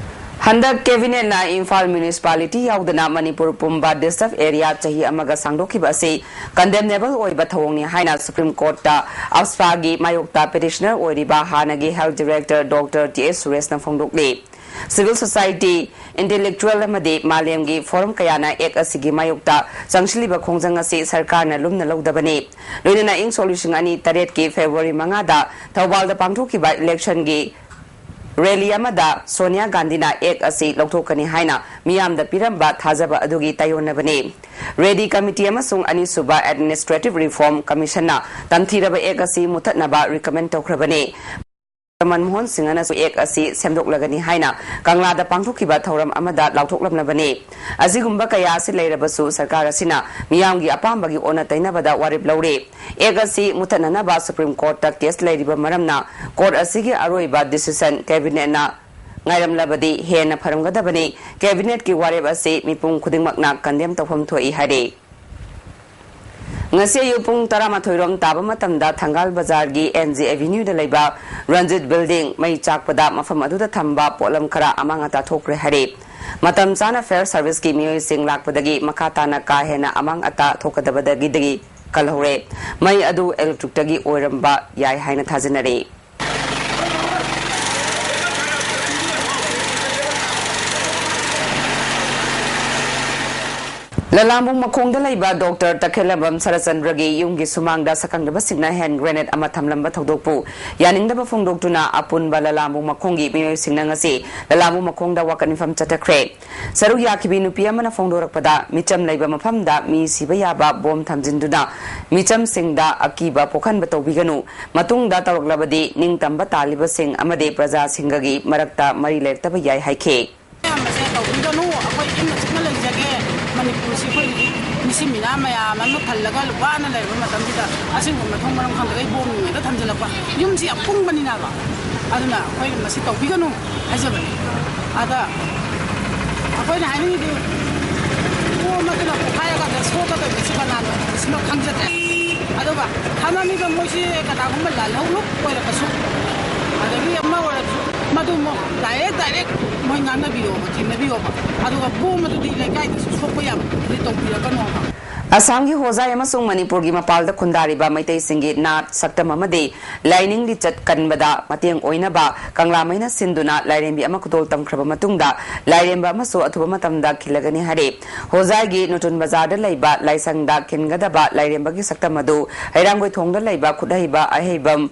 ꯍꯟꯗꯛ ꯀꯦꯕꯤꯅꯦꯠꯅ ꯏꯝꯐꯥꯜ ꯃ꯭ꯌꯨꯅꯤꯁꯤꯄꯥꯂꯤꯇꯤ ꯌꯥꯎꯗꯅ ꯃꯅꯤꯄꯨꯔ ꯄꯨꯝꯕ ꯗꯤꯁꯇꯔꯕ ꯑꯦꯔꯤꯌꯥ ꯆꯍꯤ ꯑꯃꯒ ꯁꯥꯡꯗꯣꯛꯈꯤꯕ ꯑꯁꯤ ꯀꯟꯗꯦꯝꯅꯦꯕꯜ ꯑꯣꯏꯕ ꯊꯧꯑꯣꯡꯅꯤ ꯍꯥꯏꯅ ꯁꯨꯄ꯭ꯔꯤꯝ ꯀꯣꯔꯠꯇ ꯑꯞꯁꯄꯥꯒꯤ ꯃꯥꯌꯣꯛꯇ ꯄꯦꯇꯤꯁꯅꯔ ꯑꯣꯏꯔꯤꯕ ꯍꯥꯟꯅꯒꯤ ꯍꯦꯜꯊ ꯗꯤꯔꯦꯛꯇꯔ ꯗꯣꯛꯇꯔ ꯇꯤ ꯑꯦꯁ ꯁꯨꯔꯦꯁꯅ ꯐꯣꯡꯗꯣꯛꯂꯤ꯫ ꯁꯤꯚꯤꯜ ꯁꯣꯁꯥꯏꯇꯤ, ꯏꯟꯇꯦꯂꯦꯛꯆꯨꯋꯦꯜ ꯑꯃꯗꯤ ꯃꯥꯂꯦꯝꯒꯤ ꯐꯣꯔꯝ ꯀꯌꯥꯅ ꯑꯦꯛ ꯑꯁꯤꯒꯤ ꯃꯥꯌꯣꯛꯇ ꯆꯪꯁꯤꯜꯂꯤꯕ ꯈꯣꯡꯖꯪ ꯑꯁꯤ ꯁꯔꯀꯥꯔꯅ ꯂꯨꯝꯅ ꯂꯧꯗꯕꯅꯤ꯫ ꯂꯣꯏꯅꯅ ꯏꯪ ꯁꯣꯛ ꯂꯤꯁꯤꯡ ꯑꯅꯤ ꯇꯔꯦꯠꯀꯤ ꯐꯦꯕ꯭ꯔꯨꯋꯥꯔꯤ ꯃꯉꯥꯗ ꯊꯧꯕꯥꯜꯗ ꯄꯥꯡꯊꯣꯛꯈꯤꯕ ꯏꯂꯦꯛꯁꯟꯒꯤ ꯔꯦꯂꯤ ꯑꯃꯗ ꯁꯣꯅꯤꯌꯥ ꯒꯥꯟꯙꯤꯅ ꯑꯦꯛ ꯑꯁꯤ ꯂꯧꯊꯣꯛꯀꯅꯤ ꯍꯥꯏꯅ ꯃꯤꯌꯥꯝꯗ ꯄꯤꯔꯝꯕ ꯊꯥꯖꯕ ꯑꯗꯨꯒꯤ ꯇꯥꯏꯑꯣꯟꯅꯕꯅꯤ꯫ ꯔꯦꯗꯤ ꯀꯃꯤꯇꯤ ꯑꯃꯁꯨꯡ ꯑꯅꯤꯁꯨꯕ ꯑꯦꯗꯃꯤꯅꯤꯁꯇ꯭ꯔꯦꯇꯤꯚ ꯔꯤꯐꯣꯔꯝ ꯀꯃꯤꯁꯟꯅ ꯇꯝꯊꯤꯔꯕ ꯑꯦꯛ ꯑꯁꯤ ꯃꯨꯊꯠꯅꯕ ꯔꯤꯀꯃꯦꯟ ꯇꯧꯈ꯭ꯔꯕꯅꯤ꯫ ꯃꯟꯃꯣꯍꯟ ꯁꯤꯡꯍꯅꯁꯨ ꯑꯦꯛ ꯑꯁꯤ ꯁꯦꯝꯗꯣꯛꯂꯒꯅꯤ ꯍꯥꯏꯅ ꯀꯪꯂꯥꯗ ꯄꯥꯡꯊꯣꯛꯈꯤꯕ ꯊꯧꯔꯝ ꯑꯃꯗ ꯂꯥꯎꯊꯣꯛꯂꯝꯂꯕꯅꯤ꯫ ꯑꯁꯤꯒꯨꯝꯕ ꯀꯌꯥ ꯑꯁꯤ ꯂꯩꯔꯕꯁꯨ ꯁꯔꯀꯥꯔ ꯑꯁꯤꯅ ꯃꯤꯌꯥꯝꯒꯤ ꯑꯄꯥꯝꯕꯒꯤ ꯑꯣꯟꯅ ꯇꯩꯅꯕꯗ ꯋꯥꯔꯦꯞ ꯂꯧꯔꯦ꯫ ꯑꯦꯛ ꯑꯁꯤ ꯃꯨꯊꯠꯅꯅꯕ ꯁꯨꯄ꯭ꯔꯤꯝ ꯀꯣꯔꯠꯇ ꯀꯦꯁ ꯂꯩꯔꯤꯕ ꯃꯔꯝꯅ ꯀꯣꯔꯠ ꯑꯁꯤꯒꯤ ꯑꯔꯣꯏꯕ ꯗꯤꯁꯤꯁꯟ ꯀꯦꯕꯤꯅꯦꯠꯅ ꯉꯥꯏꯔꯝꯂꯕꯗꯤ ꯍꯦꯟꯅ ꯐꯔꯝꯒꯗꯕꯅꯤ꯫ ꯀꯦꯕꯤꯅꯦꯠꯀꯤ ꯋꯥꯔꯦꯞ ꯑꯁꯤ ꯃꯤꯄꯨꯝ ꯈꯨꯗꯤꯡꯃꯛꯅ ꯀꯟꯗꯦꯝ ꯇꯧꯐꯝ ꯊꯣꯛꯏ ꯍꯥꯏꯔꯤ꯫ ꯉꯁꯤ ꯑꯌꯨꯛ ꯄꯨꯡ ꯇꯔꯥꯃꯥꯊꯣꯏ ꯔꯣꯝ ꯇꯥꯕ ꯃꯇꯝꯗ ꯊꯪꯒꯥꯜ ꯕꯖꯥꯔꯒꯤ ꯑꯦꯟ ꯖꯤ ꯑꯦꯚꯤꯅ꯭ꯌꯨꯗ ꯂꯩꯕ ꯔꯟꯖꯤꯠ ꯕꯤꯜꯗꯤꯡ ꯃꯩ ꯆꯥꯛꯄꯗ ꯃꯐꯝ ꯑꯗꯨꯗ ꯊꯝꯕ ꯄꯣꯠꯂꯝ ꯈꯔ ꯑꯃꯥꯡ ꯑꯇꯥ ꯊꯣꯛꯈ꯭ꯔꯦ ꯍꯥꯏꯔꯤ꯫ ꯃꯇꯝ ꯆꯥꯅ ꯐꯥꯌꯔ ꯁꯥꯔꯚꯤꯁꯀꯤ ꯃꯤꯑꯣꯏꯁꯤꯡ ꯂꯥꯛꯄꯗꯒꯤ ꯃꯈꯥ ꯇꯥꯅ ꯀꯥ ꯍꯦꯟꯅ ꯑꯃꯥꯡ ꯑꯇꯥ ꯊꯣꯛꯀꯗꯕꯗꯒꯤꯗꯒꯤ ꯀꯜꯍꯧꯔꯦ꯫ ꯃꯩ ꯑꯗꯨ ꯏꯂꯦꯛꯇ꯭ꯔꯤꯛꯇꯒꯤ ꯑꯣꯏꯔꯝꯕ ꯌꯥꯏ ꯍꯥꯏꯅ ꯊꯥꯖꯅꯔꯤ꯫ ꯂꯂꯥꯝꯕꯨꯡ ꯃꯈꯣꯡꯗ ꯂꯩꯕ ꯗꯣꯛꯇꯔ ꯇꯈꯦꯜꯂꯝꯕꯝ ꯁꯔꯠꯆꯟꯗ꯭ꯔꯒꯤ ꯌꯨꯝꯒꯤ ꯁꯨꯃꯥꯡꯗ ꯁꯛꯈꯪꯗꯕꯁꯤꯡꯅ ꯍꯦꯟ ꯒ꯭ꯔꯦꯅꯦꯗ ꯑꯃ ꯊꯝꯂꯝꯕ ꯊꯧꯗꯣꯛꯄꯨ ꯌꯥꯅꯤꯡꯗꯕ ꯐꯣꯡꯗꯣꯛꯇꯨꯅ ꯑꯄꯨꯟꯕ ꯂꯂꯥꯝꯕꯨꯡ ꯃꯈꯣꯡꯒꯤ ꯃꯤꯑꯣꯏꯁꯤꯡꯅ ꯉꯁꯤ ꯂꯂꯥꯝꯕꯨꯡ ꯃꯈꯣꯡꯗ ꯋꯥꯀꯠ ꯃꯤꯐꯝ ꯆꯠꯊꯈ꯭ꯔꯦ꯫ ꯁꯔꯨꯛ ꯌꯥꯈꯤꯕꯤ ꯅꯨꯄꯤ ꯑꯃꯅ ꯐꯣꯡꯗꯣꯔꯛꯄꯗ, ꯃꯤꯆꯝ ꯂꯩꯕ ꯃꯐꯝꯗ ꯃꯤ ꯁꯤꯕ ꯌꯥꯕ ꯕꯣꯝ ꯊꯝꯖꯤꯟꯗꯨꯅ ꯃꯤꯆꯝꯁꯤꯡꯗ ꯑꯀꯤꯕ ꯄꯣꯛꯍꯟꯕ ꯇꯧꯕꯤꯒꯅꯨ, ꯃꯇꯨꯡꯗ ꯇꯧꯔꯛꯂꯕꯗꯤ ꯅꯤꯡꯇꯝꯕ ꯇꯥꯜꯂꯤꯕꯁꯤꯡ ꯑꯃꯗꯤ ꯄ꯭ꯔꯖꯥꯁꯤꯡꯒꯒꯤ ꯃꯔꯛꯇ ꯃꯔꯤ ꯂꯩꯔꯛꯇꯕ ꯌꯥꯏ ꯍꯥꯏꯈꯤ꯫ ꯃꯌꯥꯝ ꯑꯁꯦ ꯇꯧꯕꯤꯒꯅꯨ, ꯑꯩꯈꯣꯏ ꯏꯪꯅ ꯆꯤꯛꯅ ꯂꯩꯖꯒꯦ, ꯃꯅꯤꯄꯨꯔꯁꯤ ꯑꯩꯈꯣꯏ ꯃꯤꯆꯝ ꯃꯤꯅꯥ ꯃꯌꯥꯝ ꯑꯃ ꯊꯜꯂꯒ ꯋꯥꯅ ꯂꯩꯔꯕ ꯃꯇꯝꯁꯤꯗ ꯑꯁꯤꯒꯨꯝꯕ ꯃꯊꯣꯡ ꯃꯔꯝ ꯈꯪꯗꯒꯩ ꯕꯣꯝ ꯅꯨꯡ ꯍꯦꯛꯇ ꯊꯝꯖꯤꯜꯂꯛꯄ, ꯌꯨꯝꯁꯤ ꯌꯥꯝ ꯀꯨꯡꯕꯅꯤꯅꯕ, ꯑꯗꯨꯅ ꯑꯩꯈꯣꯏ ꯃꯁꯤ ꯇꯧꯕꯤꯒꯅꯨ ꯍꯥꯏꯖꯕꯅꯤ꯫ ꯑꯗ ꯑꯩꯈꯣꯏꯅ ꯍꯥꯏꯅꯤꯡꯉꯤꯗꯤ, ꯕꯣꯝ ꯑꯗꯨꯅ ꯄꯣꯈꯥꯏꯔꯀꯥꯟꯗ ꯁꯣꯛꯀꯗꯣꯏꯕꯁꯤ ꯀꯅꯥꯅꯣ ꯍꯥꯏꯕꯁꯤꯃ ꯈꯪꯖꯗ꯭ꯔꯦ꯫ ꯑꯗꯨꯒ ꯊꯝꯃꯝꯃꯤꯕ ꯃꯣꯏꯁꯤ ꯀꯅꯥꯒꯨꯝꯕ ꯂꯥꯜꯍꯧꯂꯨꯞ ꯑꯣꯏꯔꯕꯁꯨ, ꯑꯗꯒꯤ ꯑꯃ ꯑꯣꯏꯔꯕꯁꯨ, ꯃꯗꯨ ꯑꯃꯨꯛ ꯗꯥꯏꯔꯦꯛ ꯗꯥꯏꯔꯦꯛ ꯃꯣꯏ ꯉꯥꯡꯅꯕꯤꯌꯣꯕ, ꯊꯦꯡꯅꯕꯤꯌꯣꯕ꯫ ꯑꯗꯨꯒ ꯕꯣꯝ ꯑꯗꯨꯗꯤ ꯂꯩꯀꯥꯏꯗꯁꯨ ꯁꯣꯛꯄ ꯌꯥꯕ ꯑꯗꯨꯗꯤ ꯇꯧꯕꯤꯔꯛꯀꯅꯣꯕ꯫ ꯑꯁꯥꯝꯒꯤ ꯍꯣꯖꯥꯏ ꯑꯃꯁꯨꯡ ꯃꯅꯤꯄꯨꯔꯒꯤ ꯃꯄꯥꯜꯗ ꯈꯨꯟꯗꯥꯔꯤꯕ ꯃꯩꯇꯩꯁꯤꯡꯒꯤ ꯅꯥꯠ ꯁꯛꯇꯝ ꯑꯃꯗꯤ ꯂꯥꯏꯅꯤꯡ ꯂꯤꯆꯠ ꯀꯟꯕꯗ ꯃꯇꯦꯡ ꯑꯣꯏꯅꯕ ꯀꯪꯂꯥꯃꯩꯅ ꯁꯤꯟꯗꯨꯅ ꯂꯥꯏꯔꯦꯝꯕꯤ ꯑꯃ ꯈꯨꯗꯣꯜ ꯇꯝꯈ꯭ꯔꯕ ꯃꯇꯨꯡꯗ, ꯂꯥꯏꯔꯦꯝꯕ ꯑꯃꯁꯨ ꯑꯊꯨꯕ ꯃꯇꯝꯗ ꯈꯤꯜꯂꯒꯅꯤ ꯍꯥꯏꯔꯦ꯫ ꯍꯣꯖꯥꯏꯒꯤ ꯅꯨꯇꯨꯟ ꯕꯖꯥꯔꯗ ꯂꯩꯕ ꯂꯥꯏꯁꯪꯗ ꯈꯤꯟꯒꯗꯕ ꯂꯥꯏꯔꯦꯝꯕꯒꯤ ꯁꯛꯇꯝ ꯑꯗꯨ ꯍꯩꯔꯥꯡꯒꯣꯏꯊꯣꯡꯗ ꯂꯩꯕ ꯈꯨꯠꯍꯩꯕ ꯑꯍꯩꯕꯝ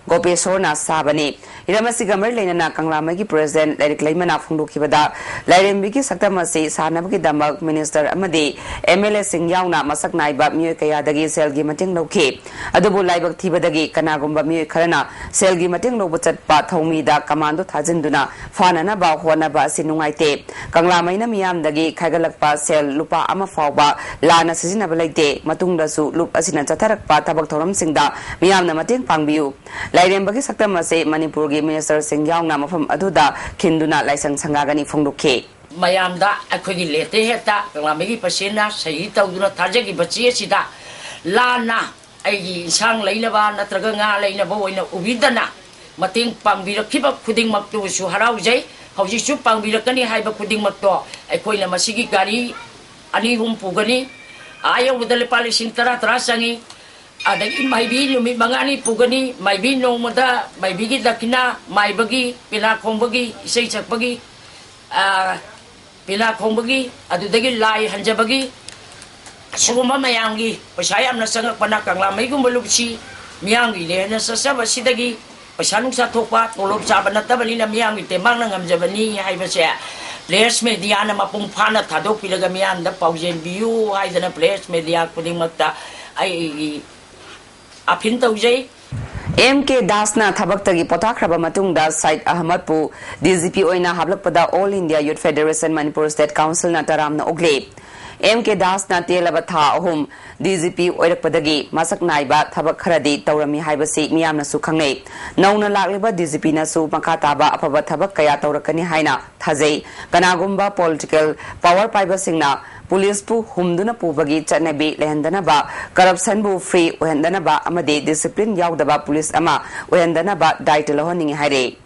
ꯒꯣꯄꯦꯁꯣꯔꯅ ꯁꯥꯕꯅꯤ꯫ ꯍꯤꯔꯝ ꯑꯁꯤꯒ ꯃꯔꯤ ꯂꯩꯅꯅ ꯀꯪꯂꯥꯃꯩꯒꯤ ꯄ꯭ꯔꯦꯁꯤꯗꯦꯟꯠ ꯂꯥꯏꯔꯤꯛ ꯂꯩꯃꯅ ꯐꯣꯡꯗꯣꯛꯈꯤꯕꯗ, ꯂꯥꯏꯔꯦꯝꯕꯤꯒꯤ ꯁꯛꯇꯝ ꯑꯁꯤ ꯁꯥꯟꯅꯕꯒꯤꯗꯃꯛ ꯃꯤꯅꯤꯁꯇꯔ ꯑꯃꯗꯤ ꯑꯦꯝ ꯑꯦꯜ ꯑꯦꯁꯤꯡ ꯌꯥꯎꯅ ꯃꯁꯛ ꯅꯥꯏꯕ ꯃꯤꯑꯣꯏ ꯀꯌꯥꯗꯒꯤ ꯁꯦꯜꯒꯤ ꯃꯇꯦꯡ ꯂꯧꯈꯤ꯫ ꯑꯗꯨꯕꯨ ꯂꯥꯏꯕꯛ ꯊꯤꯕꯗꯒꯤ ꯀꯅꯥꯒꯨꯝꯕ ꯃꯤꯑꯣꯏ ꯈꯔꯅ ꯁꯦꯜꯒꯤ ꯃꯇꯦꯡ ꯂꯧꯕ ꯆꯠꯄ ꯊꯧꯃꯤꯗ ꯀꯃꯥꯟꯗꯣ ꯊꯥꯖꯤꯟꯗꯨꯅ ꯐꯥꯅꯅꯕ ꯍꯣꯠꯅꯕ ꯑꯁꯤ ꯅꯨꯡꯉꯥꯏꯇꯦ꯫ ꯀꯪꯂꯥꯃꯩꯅ ꯃꯤꯌꯥꯝꯗꯒꯤ ꯈꯥꯏꯒꯠꯂꯛꯄ ꯁꯦꯜ ꯂꯨꯄꯥ ꯑꯃ ꯐꯥꯎꯕ ꯂꯥꯟꯅ ꯁꯤꯖꯤꯟꯅꯕ ꯂꯩꯇꯦ꯫ ꯃꯇꯨꯡꯗꯁꯨ ꯂꯨꯞ ꯑꯁꯤꯅ ꯆꯠꯊꯔꯛꯄ ꯊꯕꯛ ꯊꯧꯔꯝꯁꯤꯡꯗ ꯃꯤꯌꯥꯝꯅ ꯃꯇꯦꯡ ꯄꯥꯡꯕꯤꯌꯨ꯫ ꯂꯥꯏꯔꯦꯝꯕꯒꯤ ꯁꯛꯇꯝ ꯑꯁꯤ ꯃꯅꯤꯄꯨꯔꯒꯤ ꯃꯤꯅꯤꯁꯇꯔꯁꯤꯡ ꯌꯥꯎꯅ ꯃꯐꯝ ꯑꯗꯨꯗ ꯈꯤꯟꯗꯨꯅ ꯂꯥꯏꯁꯪ ꯁꯪꯒꯥꯒꯅꯤ ꯐꯣꯡꯗꯣꯛꯈꯤ꯫ ꯃꯌꯥꯝꯗ ꯑꯩꯈꯣꯏꯒꯤ ꯂꯦꯇꯦ ꯍꯦꯠꯇ ꯀꯪꯂꯥꯃꯩꯒꯤ ꯄ꯭ꯔꯁꯤꯗꯦꯟꯠꯅ ꯁꯍꯤ ꯇꯧꯗꯨꯅ ꯊꯥꯖꯈꯤꯕ ꯆꯦ ꯑꯁꯤꯗ ꯂꯥꯟꯅ ꯑꯩꯒꯤ ꯏꯟꯁꯥꯡ ꯂꯩꯅꯕ ꯅꯠꯇ꯭ꯔꯒ ꯉꯥ ꯂꯩꯅꯕ ꯑꯣꯏꯅ ꯎꯕꯤꯗꯅ ꯃꯇꯦꯡ ꯄꯥꯡꯕꯤꯔꯛꯈꯤꯕ ꯈꯨꯗꯤꯡꯃꯛꯇꯨꯁꯨ ꯍꯔꯥꯎꯖꯩ꯫ ꯍꯧꯖꯤꯛꯁꯨ ꯄꯥꯡꯕꯤꯔꯛꯀꯅꯤ ꯍꯥꯏꯕ ꯈꯨꯗꯤꯡꯃꯛꯇꯣ ꯑꯩꯈꯣꯏꯅ ꯃꯁꯤꯒꯤ ꯒꯥꯔꯤ ꯑꯅꯤ ꯑꯍꯨꯝ ꯄꯨꯒꯅꯤ꯫ ꯑꯥ ꯌꯧꯕꯗ ꯂꯨꯄꯥ ꯂꯤꯁꯤꯡ ꯇꯔꯥ ꯇꯔꯥ ꯆꯪꯉꯤ꯫ ꯑꯗꯒꯤ ꯃꯥꯏꯕꯤ ꯅꯨꯃꯤꯠ ꯃꯉꯥꯅꯤ ꯄꯨꯒꯅꯤ꯫ ꯃꯥꯏꯕꯤ ꯅꯣꯡꯃꯗ ꯃꯥꯏꯕꯤꯒꯤ ꯗꯈꯤꯅꯥ, ꯃꯥꯏꯕꯒꯤ, ꯄꯦꯅꯥ ꯈꯣꯡꯕꯒꯤ, ꯏꯁꯩ ꯁꯛꯄꯒꯤ, ꯑꯥ, ꯄꯦꯅꯥ ꯈꯣꯡꯕꯒꯤ, ꯑꯗꯨꯗꯒꯤ ꯂꯥꯏ ꯍꯟꯖꯕꯒꯤ, ꯑꯁꯤꯒꯨꯝꯕ ꯃꯌꯥꯝꯒꯤ ꯄꯩꯁꯥ ꯌꯥꯝꯅ ꯆꯪꯉꯛꯄꯅ ꯀꯪꯂꯥꯃꯩꯒꯨꯝꯕ ꯂꯨꯞꯁꯤ ꯃꯤꯌꯥꯝꯒꯤ ꯂꯦꯟꯅ ꯆꯠꯆꯕꯁꯤꯗꯒꯤ ꯄꯩꯁꯥ ꯅꯨꯡꯁꯥ ꯊꯣꯛꯄ, ꯇꯣꯂꯣꯞ ꯆꯥꯕ ꯅꯠꯇꯕꯅꯤꯅ ꯃꯤꯌꯥꯝꯒꯤ ꯇꯦꯡꯕꯥꯡꯅ ꯉꯝꯖꯕꯅꯤ ꯍꯥꯏꯕꯁꯦ ꯄ꯭ꯔꯦꯁ ꯃꯦꯗꯤꯌꯥꯅ ꯃꯄꯨꯡ ꯐꯥꯅ ꯊꯥꯗꯣꯛꯄꯤꯔꯒ ꯃꯤꯌꯥꯝꯗ ꯄꯥꯎꯖꯦꯟꯕꯤꯌꯨ ꯍꯥꯏꯗꯅ ꯄ꯭ꯔꯦꯁ ꯃꯦꯗꯤꯌꯥ ꯈꯨꯗꯤꯡꯃꯛꯇ ꯑꯩ ꯑꯄꯤꯜ ꯇꯧꯖꯩ꯫ ꯑꯦꯝ ꯀꯦ ꯗꯥꯁꯅ ꯊꯕꯛꯇꯒꯤ ꯄꯣꯊꯥꯈ꯭ꯔꯕ ꯃꯇꯨꯡꯗ ꯁꯥꯏꯗ ꯑꯍꯃꯗꯄꯨ ꯗꯤ ꯖꯤ ꯄꯤ ꯑꯣꯏꯅ ꯍꯥꯞꯂꯛꯄꯗ All India Youth Federation Manipur State Councilꯅ ꯇꯔꯥꯝꯅ ꯑꯣꯛꯂꯦ꯫ ꯑꯦꯝ ꯀꯦ ꯗꯥꯁꯅ ꯇꯦꯜꯂꯕ ꯊꯥ ꯑꯍꯨꯝ ꯗꯤ ꯖꯤ ꯄꯤ ꯑꯣꯏꯔꯛꯄꯗꯒꯤ ꯃꯁꯛ ꯅꯥꯏꯕ ꯊꯕꯛ ꯈꯔꯗꯤ ꯇꯧꯔꯝꯃꯤ ꯍꯥꯏꯕꯁꯤ ꯃꯤꯌꯥꯝꯅꯁꯨ ꯈꯪꯅꯩ꯫ ꯅꯧꯅ ꯂꯥꯛꯂꯤꯕ ꯗꯤ ꯖꯤ ꯄꯤꯅꯁꯨ ꯃꯈꯥ ꯇꯥꯕ ꯑꯐꯕ ꯊꯕꯛ ꯀꯌꯥ ꯇꯧꯔꯛꯀꯅꯤ ꯍꯥꯏꯅ ꯊꯥꯖꯩ꯫ ꯀꯅꯥꯒꯨꯝꯕ ꯄꯣꯂꯤꯇꯤꯀꯦꯜ ꯄꯥꯋꯔ ꯄꯥꯏꯕꯁꯤꯡꯅ ꯄꯨꯂꯤꯁꯄꯨ ꯍꯨꯝꯗꯨꯅ ꯄꯨꯕꯒꯤ ꯆꯠꯅꯕꯤ ꯂꯩꯍꯟꯗꯅꯕ, ꯀꯔꯞꯁꯟꯕꯨ ꯐ꯭ꯔꯤ ꯑꯣꯏꯍꯟꯗꯅꯕ ꯑꯃꯗꯤ ꯗꯤꯁꯤꯄ꯭ꯂꯤꯟ ꯌꯥꯎꯗꯕ ꯄꯨꯂꯤꯁ ꯑꯃ ꯑꯣꯏꯍꯟꯗꯅꯕ ꯗꯥꯏꯇ ꯂꯧꯍꯟꯅꯤꯡꯏ ꯍꯥꯏꯔꯤ꯫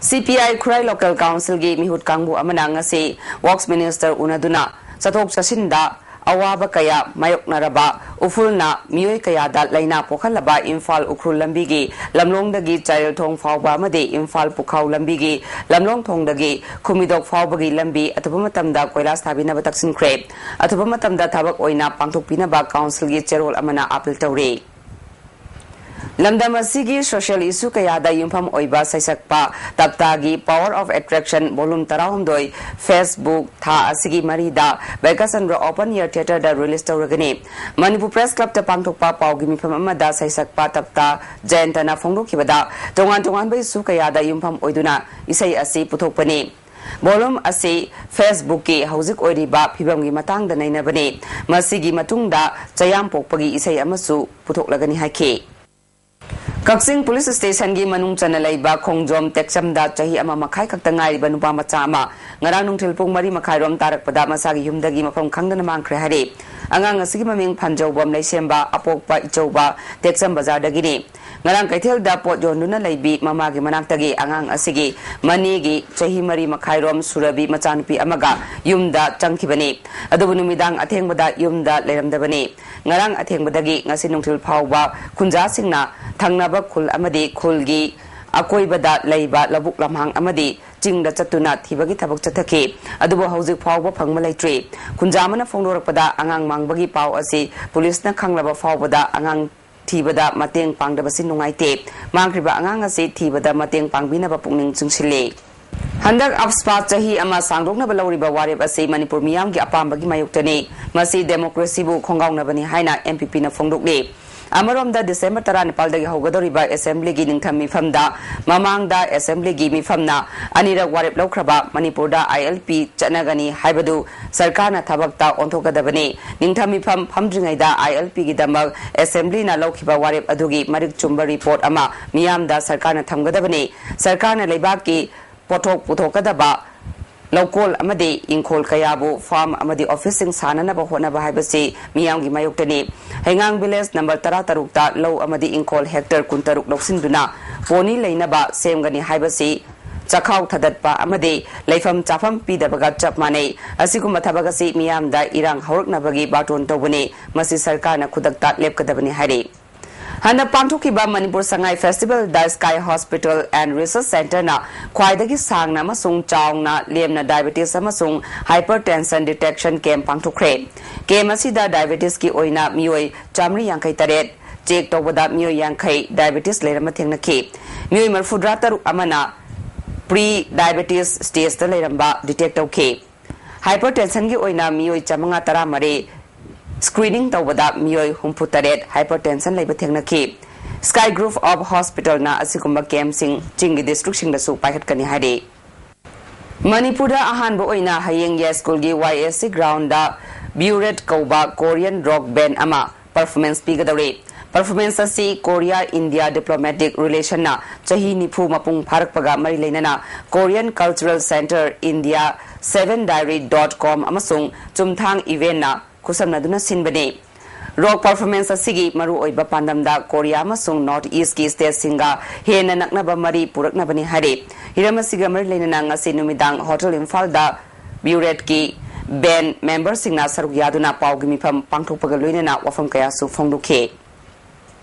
ꯁꯤ ꯄꯤ ꯑꯥꯏ ꯈꯨꯔꯥꯏ ꯂꯣꯀꯦꯜ ꯀꯥꯎꯟꯁꯤꯜꯒꯤ ꯃꯤꯍꯨꯠ ꯀꯥꯡꯕꯨ ꯑꯃꯅ ꯉꯁꯤ ꯋꯥꯔꯛꯁ ꯃꯤꯅꯤꯁꯇꯔ ꯎꯅꯗꯨꯅ ꯆꯠꯊꯣꯛ ꯆꯠꯁꯤꯟꯗ ꯑꯋꯥꯕ ꯀꯌꯥ ꯃꯥꯌꯣꯛꯅꯔꯕ ꯎꯐꯨꯜꯅ ꯃꯤꯑꯣꯏ ꯀꯌꯥꯗ ꯂꯥꯏꯅꯥ ꯄꯣꯛꯍꯜꯂꯕ ꯏꯝꯐꯥꯜ ꯎꯈ꯭ꯔꯨꯜ ꯂꯝꯕꯤꯒꯤ ꯂꯝꯂꯣꯡꯗꯒꯤ ꯆꯥꯏꯔꯦꯜꯊꯣꯡ ꯐꯥꯎꯕ ꯑꯃꯗꯤ ꯏꯝꯐꯥꯜ ꯄꯨꯈꯥꯎ ꯂꯝꯕꯤꯒꯤ ꯂꯝꯂꯣꯡ ꯊꯣꯡꯗꯒꯤ ꯈꯨꯃꯤꯗꯣꯛ ꯐꯥꯎꯕꯒꯤ ꯂꯝꯕꯤ ꯑꯊꯨꯕ ꯃꯇꯝꯗ ꯀꯣꯏꯂꯥꯁ ꯊꯥꯕꯤꯅꯕ ꯇꯛꯁꯤꯟꯈ꯭ꯔꯦ꯫ ꯑꯊꯨꯕ ꯃꯇꯝꯗ ꯊꯕꯛ ꯑꯣꯏꯅ ꯄꯥꯡꯊꯣꯛꯄꯤꯅꯕ ꯀꯥꯎꯟꯁꯤꯜꯒꯤ ꯆꯦꯔꯣꯜ ꯑꯃꯅ ꯑꯥꯄꯤꯜ ꯇꯧꯔꯤ꯫ ꯂꯝꯗꯝ ꯑꯁꯤꯒꯤ ꯁꯣꯁꯤꯌꯦꯜ ꯏꯁꯨ ꯀꯌꯥꯗ ꯌꯨꯝꯐꯝ ꯑꯣꯏꯕ ꯁꯩꯁꯛꯄ ꯇꯞꯇꯥꯒꯤ Power of Attraction volume ꯇꯔꯥꯍꯨꯝꯗꯣꯏ Facebook ꯊꯥ ꯑꯁꯤꯒꯤ ꯃꯔꯤꯗ ꯕꯩꯀꯆꯟꯗ꯭ꯔ Open Air Theatreꯗ release ꯇꯧꯔꯒꯅꯤ꯫ Manipur Press Clubꯇ ꯄꯥꯡꯊꯣꯛꯄ ꯄꯥꯎꯒꯤ ꯃꯤꯐꯝ ꯑꯃꯗ ꯁꯩꯁꯛꯄ ꯇꯞꯇꯥ ꯖꯌꯟꯇꯅ ꯐꯣꯡꯗꯣꯛꯈꯤꯕꯗ ꯇꯣꯉꯥꯟ ꯇꯣꯉꯥꯟꯕ ꯏꯁꯨ ꯀꯌꯥꯗ ꯌꯨꯝꯐꯝ ꯑꯣꯏꯗꯨꯅ ꯏꯁꯩ ꯑꯁꯤ ꯄꯨꯊꯣꯛꯄꯅꯤ꯫ ꯚꯣꯂꯨꯝ ꯑꯁꯤ Facebookꯀꯤ ꯍꯧꯖꯤꯛ ꯑꯣꯏꯔꯤꯕ ꯐꯤꯕꯝꯒꯤ ꯃꯇꯥꯡꯗ ꯅꯩꯅꯕꯅꯤ꯫ ꯃꯁꯤꯒꯤ ꯃꯇꯨꯡꯗ ꯆꯌꯥꯝ ꯄꯣꯛꯄꯒꯤ ꯏꯁꯩ ꯑꯃꯁꯨ ꯄꯨꯊꯣꯛꯂꯒꯅꯤ ꯍꯥꯏꯈꯤ꯫ ꯀꯛꯆꯤꯡ ꯄꯨꯂꯤꯁ ꯁ꯭ꯇꯦꯁꯟꯒꯤ ꯃꯅꯨꯡ ꯆꯟꯅ ꯂꯩꯕ ꯈꯣꯡꯖꯣꯝ ꯇꯦꯛꯆꯝꯗ ꯆꯍꯤ ꯑꯃ ꯃꯈꯥꯏ ꯈꯛꯇ ꯉꯥꯏꯔꯤꯕ ꯅꯨꯄꯥ ꯃꯆꯥ ꯑꯃ ꯉꯔꯥꯡ ꯅꯨꯡꯊꯤꯜ ꯄꯨꯡ ꯃꯔꯤ ꯃꯈꯥꯏꯔꯣꯝ ꯇꯥꯔꯛꯄꯗ ꯃꯁꯥꯒꯤ ꯌꯨꯝꯗꯒꯤ ꯃꯐꯝ ꯈꯪꯗꯅ ꯃꯥꯡꯈ꯭ꯔꯦ ꯍꯥꯏꯔꯤ꯫ ꯑꯉꯥꯡ ꯑꯁꯤꯒꯤ ꯃꯃꯤꯡ ꯐꯟꯖꯧꯕꯝ ꯂꯩꯁꯦꯝꯕ, ꯑꯄꯣꯛꯄ ꯏꯆꯧꯕ, ꯇꯦꯛꯆꯝ ꯕꯖꯥꯔꯗꯒꯤꯅꯤ꯫ ꯉꯔꯥꯡ ꯀꯩꯊꯦꯜꯗ ꯄꯣꯠ ꯌꯣꯟꯗꯨꯅ ꯂꯩꯕꯤ ꯃꯃꯥꯒꯤ ꯃꯅꯥꯛꯇꯒꯤ ꯑꯉꯥꯡ ꯑꯁꯤꯒꯤ ꯃꯅꯦꯒꯤ ꯆꯍꯤ ꯃꯔꯤ ꯃꯈꯥꯏꯔꯣꯝ ꯁꯨꯔꯕꯤ ꯃꯆꯥꯅꯨꯄꯤ ꯑꯃꯒ ꯌꯨꯝꯗ ꯆꯪꯈꯤꯕꯅꯤ꯫ ꯑꯗꯨꯕꯨ ꯅꯨꯃꯤꯗꯥꯡ ꯑꯊꯦꯡꯕꯗ ꯌꯨꯝꯗ ꯂꯩꯔꯝꯗꯕꯅꯤ꯫ ꯉꯔꯥꯡ ꯑꯊꯦꯡꯕꯗꯒꯤ ꯉꯁꯤ ꯅꯨꯡꯊꯤꯜ ꯐꯥꯎꯕ ꯈꯨꯟꯖꯥꯁꯤꯡꯅ ꯊꯪꯅꯕ ꯈꯨꯜ ꯑꯃꯗꯤ ꯈꯨꯜꯒꯤ ꯑꯀꯣꯏꯕꯗ ꯂꯩꯕ ꯂꯧꯕꯨꯛ ꯂꯝꯍꯥꯡ ꯑꯃꯗꯤ ꯆꯤꯡꯗ ꯆꯠꯇꯨꯅ ꯊꯤꯕꯒꯤ ꯊꯕꯛ ꯆꯠꯊꯈꯤ꯫ ꯑꯗꯨꯕꯨ ꯍꯧꯖꯤꯛ ꯐꯥꯎꯕ ꯐꯪꯕ ꯂꯩꯇ꯭ꯔꯤ꯫ ꯈꯨꯟꯖꯥ ꯑꯃꯅ ꯐꯣꯡꯗꯣꯔꯛꯄꯗ, ꯑꯉꯥꯡ ꯃꯥꯡꯕꯒꯤ ꯄꯥꯎ ꯑꯁꯤ ꯄꯨꯂꯤꯁꯅ ꯈꯪꯂꯕ ꯐꯥꯎꯕꯗ ꯑꯉꯥꯡ ꯊꯤꯕꯗ ꯃꯇꯦꯡ ꯄꯥꯡꯗꯕꯁꯤ ꯅꯨꯡꯉꯥꯏꯇꯦ꯫ ꯃꯥꯡꯈ꯭ꯔꯤꯕ ꯑꯉꯥꯡ ꯑꯁꯤ ꯊꯤꯕꯗ ꯃꯇꯦꯡ ꯄꯥꯡꯕꯤꯅꯕ ꯄꯨꯛꯅꯤꯡ ꯆꯤꯡꯁꯤꯜꯂꯤ꯫ ꯍꯟꯗꯛ ꯑꯞꯁꯄꯥ ꯆꯍꯤ ꯑꯃ ꯁꯥꯡꯗꯣꯛꯅꯕ ꯂꯧꯔꯤꯕ ꯋꯥꯔꯦꯞ ꯑꯁꯤ ꯃꯅꯤꯄꯨꯔ ꯃꯤꯌꯥꯝꯒꯤ ꯑꯄꯥꯝꯕꯒꯤ ꯃꯥꯌꯣꯛꯇꯅꯤ꯫ ꯃꯁꯤ ꯗꯦꯃꯣꯀ꯭ꯔꯦꯁꯤꯕꯨ ꯈꯣꯡꯒꯥꯎꯅꯕꯅꯤ ꯍꯥꯏꯅ ꯑꯦꯝ ꯄꯤ ꯄꯤꯅ ꯐꯣꯡꯗꯣꯛꯂꯤ꯫ ꯑꯃꯔꯣꯝꯗ, ꯗꯤꯁꯦꯝꯕꯔ ꯇꯔꯥꯅꯤꯄꯥꯜꯗꯒꯤ ꯍꯧꯒꯗꯧꯔꯤꯕ ꯑꯦꯁꯦꯝꯕ꯭ꯂꯤꯒꯤ ꯅꯤꯡꯊꯝ ꯃꯤꯐꯝꯗ ꯃꯃꯥꯡꯗ ꯑꯦꯁꯦꯝꯕ꯭ꯂꯤꯒꯤ ꯃꯤꯐꯝꯅ ꯑꯅꯤꯔꯛ ꯋꯥꯔꯦꯞ ꯂꯧꯈ꯭ꯔꯕ ꯃꯅꯤꯄꯨꯔꯗ ꯑꯥꯏ ꯑꯦꯜ ꯄꯤ ꯆꯠꯅꯒꯅꯤ ꯍꯥꯏꯕꯗꯨ ꯁꯔꯀꯥꯔꯅ ꯊꯕꯛꯇ ꯑꯣꯟꯊꯣꯛꯀꯗꯕꯅꯤ꯫ ꯅꯤꯡꯊꯝ ꯃꯤꯐꯝ ꯐꯝꯗ꯭ꯔꯤꯉꯩꯗ ꯑꯥꯏ ꯑꯦꯜ ꯄꯤꯒꯤꯗꯃꯛ ꯑꯦꯁꯦꯝꯕ꯭ꯂꯤꯅ ꯂꯧꯈꯤꯕ ꯋꯥꯔꯦꯞ ꯑꯗꯨꯒꯤ ꯃꯔꯤꯛ ꯆꯨꯝꯕ ꯔꯤꯄꯣꯔꯠ ꯑꯃ ꯃꯤꯌꯥꯝꯗ ꯁꯔꯀꯥꯔꯅ ꯊꯝꯒꯗꯕꯅꯤ꯫ ꯁꯔꯀꯥꯔꯅ ꯂꯩꯕꯥꯛꯀꯤ ꯄꯣꯠꯊꯣꯛ ꯄꯨꯊꯣꯛꯀꯗꯕ ꯂꯧꯀꯣꯜ ꯑꯃꯗꯤ ꯏꯪꯈꯣꯜ ꯀꯌꯥꯕꯨ ꯐꯥꯔꯝ ꯑꯃꯗꯤ ꯑꯣꯐꯤꯁꯁꯤꯡ ꯁꯥꯅꯅꯕ ꯍꯣꯠꯅꯕ ꯍꯥꯏꯕꯁꯤ ꯃꯤꯌꯥꯝꯒꯤ ꯃꯥꯌꯣꯛꯇꯅꯤ꯫ ꯍꯩꯉꯥꯡ ꯚꯤꯂꯦꯖ ꯅꯝꯕꯔ ꯇꯔꯥ ꯇꯔꯨꯛꯇ ꯂꯧ ꯑꯃꯗꯤ ꯏꯪꯈꯣꯜ ꯍꯦꯛꯇꯔ ꯀꯨꯟꯇꯔꯨꯛ ꯂꯧꯁꯤꯟꯗꯨꯅ ꯄꯣꯅꯤ ꯂꯩꯅꯕ ꯁꯦꯝꯒꯅꯤ ꯍꯥꯏꯕꯁꯤ ꯆꯥꯛꯈꯥꯎ ꯊꯥꯗꯠꯄ ꯑꯃꯗꯤ ꯂꯩꯐꯝ ꯆꯥꯐꯝ ꯄꯤꯗꯕꯒ ꯆꯞ ꯃꯥꯟꯅꯩ꯫ ꯑꯁꯤꯒꯨꯝꯕ ꯊꯕꯛ ꯑꯁꯤ ꯃꯤꯌꯥꯝꯗ ꯏꯔꯥꯡ ꯍꯧꯔꯛꯅꯕꯒꯤ ꯕꯥꯔꯇꯣꯟ ꯇꯧꯕꯅꯤ꯫ ꯃꯁꯤ ꯁꯔꯀꯥꯔꯅ ꯈꯨꯗꯛꯇ ꯂꯦꯞꯀꯗꯕꯅꯤ ꯍꯥꯏꯔꯤ꯫ ꯍꯟꯗꯛ ꯄꯥꯡꯊꯣꯛꯈꯤꯕ Manipur Sangai Festival the Sky Hospital and Research Centre ꯅ ꯈ꯭ꯋꯥꯏꯗꯒꯤ ꯁꯥꯡꯅ ꯑꯃꯁꯨꯡ ꯆꯥꯎꯅ ꯂꯦꯝꯅ diabetes ꯑꯃꯁꯨꯡ hypertension detection camp ꯄꯥꯡꯊꯣꯛꯈ꯭ꯔꯦ꯫ Camp ꯑꯁꯤꯗ diabetes ꯀꯤ ꯑꯣꯏꯅ ꯃꯤꯑꯣꯏ ꯆꯥꯃꯔꯤ ꯌꯥꯡꯈꯩ ꯇꯔꯦꯠ check ꯇꯧꯕꯗ ꯃꯤꯑꯣꯏ ꯌꯥꯡꯈꯩ diabetes ꯂꯩꯔꯝꯕ ꯊꯦꯡꯅꯈꯤ꯫ ꯃꯤꯑꯣꯏ ꯃꯔꯤꯐꯨꯇꯔꯥ ꯇꯔꯨꯛ ꯑꯃꯅ pre diabetes stage ꯇ ꯂꯩꯔꯝꯕ detect ꯇꯧꯈꯤ꯫ Hypertension ꯒꯤ ꯑꯣꯏꯅ ꯃꯤꯑꯣꯏ ꯆꯥꯃꯉꯥ ꯇꯔꯥꯃꯔꯤ screening ꯇꯧꯕꯗ ꯃꯤꯑꯣꯏ ꯍꯨꯝꯐꯨ ꯇꯔꯦꯠ hypertension ꯂꯩꯕ ꯊꯦꯡꯅꯈꯤ꯫ Sky Group of Hospital ꯅ ꯑꯁꯤꯒꯨꯝꯕ camp ꯁꯤꯡ ꯆꯤꯡꯒꯤ district ꯁꯤꯡꯗꯁꯨ ꯄꯥꯏꯈꯠꯀꯅꯤ ꯍꯥꯏꯔꯤ꯫ ꯃꯅꯤꯄꯨꯔꯗ ꯑꯍꯥꯟꯕ ꯑꯣꯏꯅ ꯍꯌꯦꯡ ꯌꯥꯏꯁ꯭ꯀꯨꯜꯒꯤ Y S C ground ꯗ Byrate ꯀꯧꯕ Korean rock band ꯑꯃ performance ꯄꯤꯒꯗꯧꯔꯤ꯫ Performance ꯑꯁꯤ Korea India diplomatic relation ꯅ ꯆꯍꯤ ꯅꯤꯐꯨ ꯃꯄꯨꯡ ꯐꯥꯔꯛꯄꯒ ꯃꯔꯤ ꯂꯩꯅꯅ Korean Cultural Centre India, seven diary dot com ꯑꯃꯁꯨꯡ ꯆꯨꯝꯊꯥꯡ event ꯅ ꯈꯨꯠꯁꯝꯅꯗꯨꯅ ꯁꯤꯟꯕꯅꯤ꯫ Rock performance ꯑꯁꯤꯒꯤ ꯃꯔꯨꯑꯣꯏꯕ ꯄꯥꯟꯗꯝꯗ Korea ꯑꯃꯁꯨꯡ North East ꯀꯤ state ꯁꯤꯡꯒ ꯍꯦꯟꯅ ꯅꯛꯅꯕ ꯃꯔꯤ ꯄꯨꯔꯛꯅꯕꯅꯤ ꯍꯥꯏꯔꯤ꯫ ꯍꯤꯔꯝ ꯑꯁꯤꯒ ꯃꯔꯤ ꯂꯩꯅꯅ ꯉꯁꯤ ꯅꯨꯃꯤꯗꯥꯡ Hotel ꯏꯝꯐꯥꯜꯗ Byrate ꯀꯤ band member ꯁꯤꯡꯅ ꯁꯔꯨꯛ ꯌꯥꯗꯨꯅ ꯄꯥꯎꯒꯤ ꯃꯤꯐꯝ ꯄꯥꯡꯊꯣꯛꯄꯒ ꯂꯣꯏꯅꯅ ꯋꯥꯐꯝ ꯀꯌꯥꯁꯨ ꯐꯣꯡꯗꯣꯛꯈꯤ꯫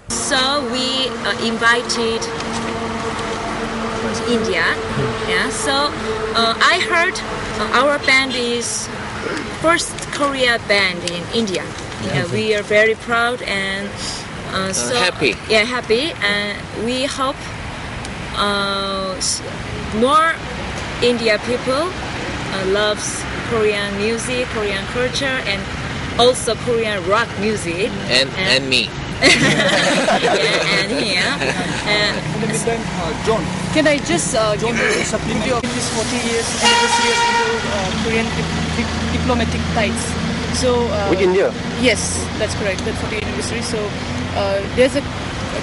So we uh, invited India Yeah, so uh, I heard uh, our band is first Korea band in India. Yeah, we are very proud and uh, so happy. Yeah, happy, and we hope uh, s- more India people uh, loves Korean music, Korean culture, and also Korean rock music. And and me. Yeah, and here. Uh, In the meantime, uh, John, Can I just uh, John give will you supplement. Give this forty years anniversary of Indo-Korean dip- dip- diplomatic ties? So uh, With India? Yes, that's correct. That forty anniversary. So uh, there's a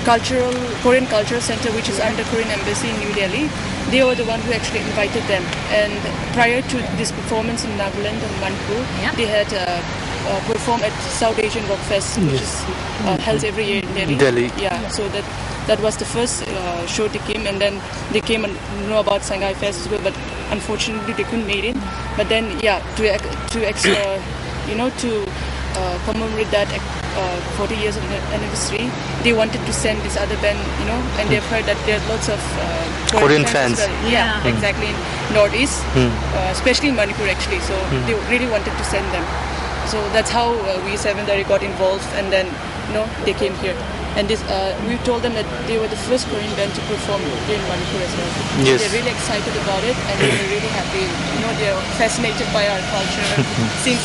cultural Korean cultural center which is under Korean embassy in New Delhi. They were the one who actually invited them. And prior to this performance in Nagaland and Manipur, Yeah. They had uh, uh, performed at South Asian Rock Fest, which is uh, held every year in Delhi. Delhi. Yeah. So that that was the first uh, show they came, and then they came and know about Shanghai Festival, but unfortunately they couldn't make it. But then, yeah, to ac- to ex- uh, you know to uh, commemorate that uh, forty years of anniversary, they wanted to send this other band, you know, and they've heard that there are lots of uh, Korean as fans. Well. Yeah, exactly, in Northeast, uh, especially in Manipur actually. So they really wanted to send them. So that's how uh, we Seven Thirty got involved, and then you know they came here. And this, uh, we told them that they were the first Korean band to perform here in Manipur as well. Yes. They're really excited about it, and they're really happy. You know, they're fascinated by our culture since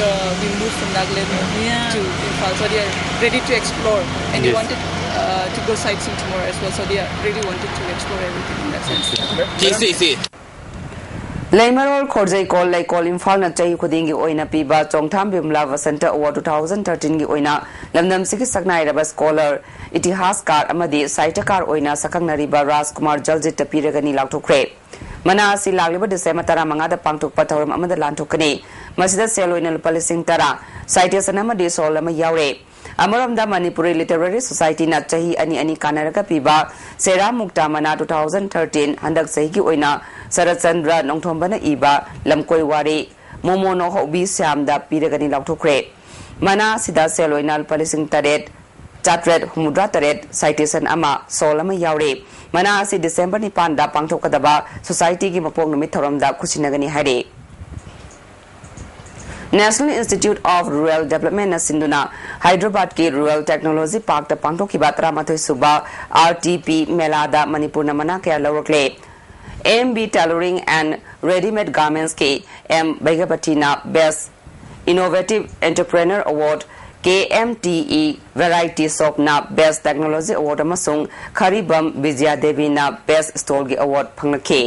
uh, we moved from Nagaland Yeah. to Imphal. So they're ready to explore, and they Yes. wanted uh, to go sightseeing tomorrow as well. So they are really wanted to explore everything in that sense. T C C. ꯂꯩꯃꯔꯣꯜ ꯈꯣꯔꯖꯩꯀꯣꯜ ꯂꯩꯀꯣꯜ ꯏꯝꯐꯥꯜꯅ ꯆꯍꯤ ꯈꯨꯗꯤꯡꯒꯤ ꯑꯣꯏꯅ ꯄꯤꯕ ꯆꯣꯡꯊꯥꯝ ꯕꯤꯃꯂꯥ Basanta award two thousand ꯊꯥꯔꯇꯤꯟꯒꯤ ꯑꯣꯏꯅ ꯂꯝꯗꯝꯁꯤꯒꯤ ꯁꯛꯅꯥꯏꯔꯕ scholar, ꯏꯇꯤꯍꯥꯁꯀꯥꯔ ꯑꯃꯗꯤ ꯁꯥꯍꯤꯇ꯭ꯌꯀꯥꯔ ꯑꯣꯏꯅ ꯁꯛꯈꯪꯅꯔꯤꯕ ꯔꯥꯖꯀꯨꯃꯥꯔ ꯖꯜꯖꯤꯠꯇ ꯄꯤꯔꯒꯅꯤ ꯂꯥꯎꯊꯣꯛꯈ꯭ꯔꯦ꯫ ꯃꯅꯥ ꯑꯁꯤ ꯂꯥꯛꯂꯤꯕ ꯗꯤꯁꯦꯝꯕꯔ ꯇꯔꯥꯃꯉꯥꯗ ꯄꯥꯡꯊꯣꯛꯄ ꯊꯧꯔꯝ ꯑꯃꯗ ꯂꯥꯟꯊꯣꯛꯀꯅꯤ꯫ ꯃꯁꯤꯗ ꯁꯦꯜ ꯑꯣꯏꯅ ꯂꯨꯄꯥ ꯂꯤꯁꯤꯡ ꯇꯔꯥ, citation ꯑꯃꯗꯤ ꯁꯣꯜ ꯑꯃ ꯌꯥꯎꯔꯦ꯫ ꯑꯃꯔꯣꯝꯗ ꯃꯅꯤꯄꯨꯔꯤ ꯂꯤꯇꯔꯦꯔꯤ ꯁꯣꯁꯥꯏꯇꯤꯅ ꯆꯍꯤ ꯑꯅꯤ ꯑꯅꯤ ꯀꯥꯟꯅꯔꯒ ꯄꯤꯕ ꯁꯦꯔꯥ ꯃꯨꯛꯇꯥ ꯃꯅꯥ ꯇꯨ ꯊꯥꯎꯖꯟ ꯊꯥꯔꯇꯤꯟ, ꯍꯟꯗꯛ ꯆꯍꯤꯒꯤ ꯑꯣꯏꯅ ꯁꯔꯠꯆꯟꯗ꯭ꯔ ꯅꯣꯡꯊꯣꯝꯕꯅ ꯏꯕ ꯂꯝꯀꯣꯏ ꯋꯥꯔꯤ ꯃꯣꯃꯣꯅꯣ ꯍꯧꯕꯤ ꯁ꯭ꯌꯥꯝꯗ ꯄꯤꯔꯒꯅꯤ ꯂꯥꯎꯊꯣꯛꯈ꯭ꯔꯦ꯫ ꯃꯅꯥ ꯑꯁꯤꯗ ꯁꯦꯜ ꯑꯣꯏꯅ ꯂꯨꯄꯥ ꯂꯤꯁꯤꯡ ꯇꯔꯦꯠ ꯆꯥꯇ꯭ꯔꯦꯠ ꯍꯨꯝꯐꯨꯇꯔꯥ ꯇꯔꯦꯠ, citation ꯑꯃ, ꯁꯣꯜ ꯑꯃ ꯌꯥꯎꯔꯦ꯫ ꯃꯅꯥ ꯑꯁꯤ ꯗꯤꯁꯦꯝꯕꯔ ꯅꯤꯄꯥꯟꯗ ꯄꯥꯡꯊꯣꯛꯀꯗꯕ ꯁꯣꯁꯥꯏꯇꯤꯒꯤ ꯃꯄꯣꯛ ꯅꯨꯃꯤꯠ ꯊꯧꯔꯝꯗ ꯈꯨꯠꯁꯤꯟꯅꯒꯅꯤ ꯍꯥꯏꯔꯤ꯫ National Institute of Rural Developmentꯅ ꯁꯤꯟꯗꯨꯅ ꯍꯥꯏꯗ꯭ꯔꯕꯥꯗꯀꯤ Rural Technology Parkꯇ ꯄꯥꯡꯊꯣꯛꯈꯤꯕ ꯇꯔꯥꯃꯥꯊꯣꯏ ꯁꯨꯕ RTP ꯃꯦꯂꯥꯗ ꯃꯅꯤꯄꯨꯔꯅ ꯃꯅꯥ ꯀꯌꯥ ꯂꯧꯔꯛꯂꯦ꯫ MB Tailoring and Readymade Garmentsꯀꯤ M ꯕꯩꯒꯄꯇꯤꯅ Best Innovative Entrepreneur Award, KMTE Variety Shopꯅ Best Technology Award ꯑꯃꯁꯨꯡ ꯈꯔꯤꯕꯝ ꯕꯤꯖꯌꯥꯗꯦꯕꯤꯅ Best Stallꯒꯤ Award ꯐꯪꯂꯛꯈꯤ꯫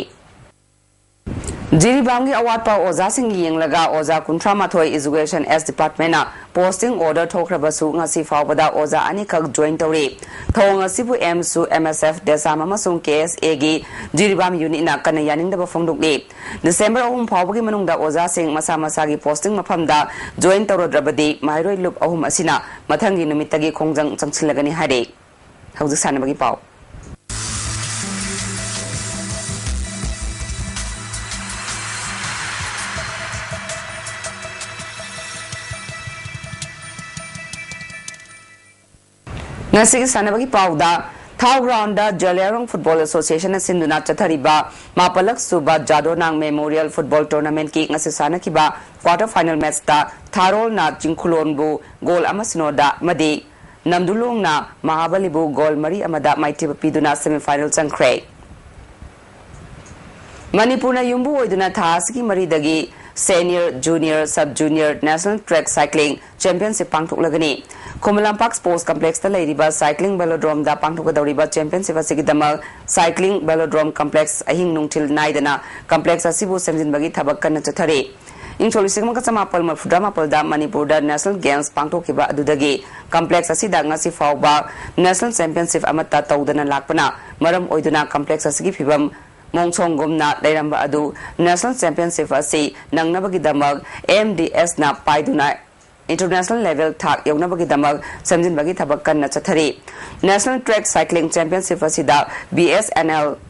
ꯖꯤꯔꯤꯕꯥꯝꯒꯤ ꯑꯋꯥꯠꯄ ꯑꯣꯖꯥꯁꯤꯡ ꯌꯦꯡꯂꯒ ꯑꯣꯖꯥ ꯀꯨꯟꯊ꯭ꯔꯥ ꯃꯥꯊꯣꯏ Education S Departmentꯅ posting order ꯊꯣꯛꯈ꯭ꯔꯕꯁꯨ ꯉꯁꯤ ꯐꯥꯎꯕꯗ ꯑꯣꯖꯥ ꯑꯅꯤꯈꯛ join ꯇꯧꯔꯤ꯫ ꯊꯧꯑꯣꯡ ꯑꯁꯤꯕꯨ AMSU, MSF, DESAM ꯑꯃꯁꯨꯡ KSAꯒꯤ ꯖꯤꯔꯤꯕꯥꯝ unitꯅ ꯀꯟꯅ ꯌꯥꯅꯤꯡꯗꯕ ꯐꯣꯡꯗꯣꯛꯂꯤ꯫ ꯗꯤꯁꯦꯝꯕꯔ ꯑꯍꯨꯝ ꯐꯥꯎꯕꯒꯤ ꯃꯅꯨꯡꯗ ꯑꯣꯖꯥꯁꯤꯡ ꯃꯁꯥ ꯃꯁꯥꯒꯤ posting ꯃꯐꯝꯗ join ꯇꯧꯔꯗ꯭ꯔꯕꯗꯤ ꯃꯍꯩꯔꯣꯏ ꯂꯨꯞ ꯑꯍꯨꯝ ꯑꯁꯤꯅ ꯃꯊꯪꯒꯤ ꯅꯨꯃꯤꯠꯇꯒꯤ ꯈꯣꯡꯖꯪ ꯆꯪꯁꯤꯜꯂꯒꯅꯤ ꯍꯥꯏꯔꯤ꯫ ꯍꯧꯖꯤꯛ ꯁꯥꯟꯅꯕꯒꯤ ꯄꯥꯎ꯫ ꯉꯁꯤꯒꯤ ꯁꯥꯟꯅꯕꯒꯤ ꯄꯥꯎꯗ, ꯊꯥꯎ ꯒ꯭ꯔꯥꯎꯟꯗ ꯖꯂꯤꯌꯥꯡꯔꯣꯡ ꯐꯨꯠꯕꯣꯜ ꯑꯦꯁꯣꯁꯤꯌꯦꯁꯟꯅ ꯁꯤꯟꯗꯨꯅ ꯆꯠꯊꯔꯤꯕ ꯃꯥꯄꯜꯂꯛ ꯁꯨꯕ ꯖꯥꯗꯣꯅꯥꯡ ꯃꯦꯃꯣꯔꯤꯌꯦꯜ ꯐꯨꯠꯕꯣꯜ ꯇꯣꯔꯅꯥꯃꯦꯟꯠꯀꯤ ꯉꯁꯤ ꯁꯥꯟꯅꯈꯤꯕ quarter final matchꯇ ꯊꯥꯔꯣꯜꯅ ꯆꯤꯡꯈꯨꯂꯣꯟꯕꯨ ꯒꯣꯜ ꯑꯃ ꯁꯤꯅꯣꯗ ꯑꯃꯗꯤ ꯅꯝꯗꯨꯂꯣꯡꯅ ꯃꯍꯥꯕꯂꯤꯕꯨ ꯒꯣꯜ ꯃꯔꯤ ꯑꯃꯗ ꯃꯥꯏꯊꯤꯕ ꯄꯤꯗꯨꯅ semifinal ꯆꯪꯈ꯭ꯔꯦ꯫ ꯃꯅꯤꯄꯨꯔꯅ ꯌꯨꯝꯕꯨ ꯑꯣꯏꯗꯨꯅ ꯊꯥ ꯑꯁꯤꯒꯤ ꯃꯔꯤꯗꯒꯤ Senior, Junior, Sub Junior National Track Cycling Championship ꯄꯥꯡꯊꯣꯛꯂꯒꯅꯤ꯫ Khuman Lampak Sports Complexꯇ ꯂꯩꯔꯤꯕ Cycling Velodromeꯗ ꯄꯥꯡꯊꯣꯛꯀꯗꯧꯔꯤꯕ championship ꯑꯁꯤꯒꯤꯗꯃꯛ Cycling Velodrome Complex ꯑꯍꯤꯡ ꯅꯨꯡꯊꯤꯜ ꯅꯥꯏꯗꯅ complex ꯑꯁꯤꯕꯨ ꯁꯦꯝꯖꯤꯟꯕꯒꯤ ꯊꯕꯛ ꯀꯟꯅ ꯆꯠꯊꯔꯤ꯫ ꯏꯪ ꯁꯣꯛ ꯂꯤꯁꯤꯡ ꯑꯃꯒ ꯆꯃꯥꯄꯜ ꯃꯔꯤꯐꯨꯇꯔꯥ ꯃꯥꯄꯜꯗ ꯃꯅꯤꯄꯨꯔꯗ National Games ꯄꯥꯡꯊꯣꯛꯈꯤꯕ ꯑꯗꯨꯗꯒꯤ complex ꯑꯁꯤꯗ ꯉꯁꯤ ꯐꯥꯎꯕ National Championship ꯑꯃꯠꯇ ꯇꯧꯗꯅ ꯂꯥꯛꯄꯅ ꯃꯔꯝ ꯑꯣꯏꯗꯨꯅ complex ꯑꯁꯤꯒꯤ ꯐꯤꯕꯝ ꯃꯣꯡꯁꯣꯡꯒꯨꯝꯅ ꯂꯩꯔꯝꯕ ꯑꯗꯨ National Championship ꯑꯁꯤ ꯅꯪꯅꯕꯒꯤꯗꯃꯛ MDSꯅ ꯄꯥꯏꯗꯨꯅ international level ꯊꯥꯛ ꯌꯧꯅꯕꯒꯤꯗꯃꯛ ꯁꯦꯝꯖꯤꯟꯕꯒꯤ ꯊꯕꯛ ꯀꯟꯅ ꯆꯠꯊꯔꯤ꯫ National Track Cycling Championship ꯑꯁꯤꯗ BSNL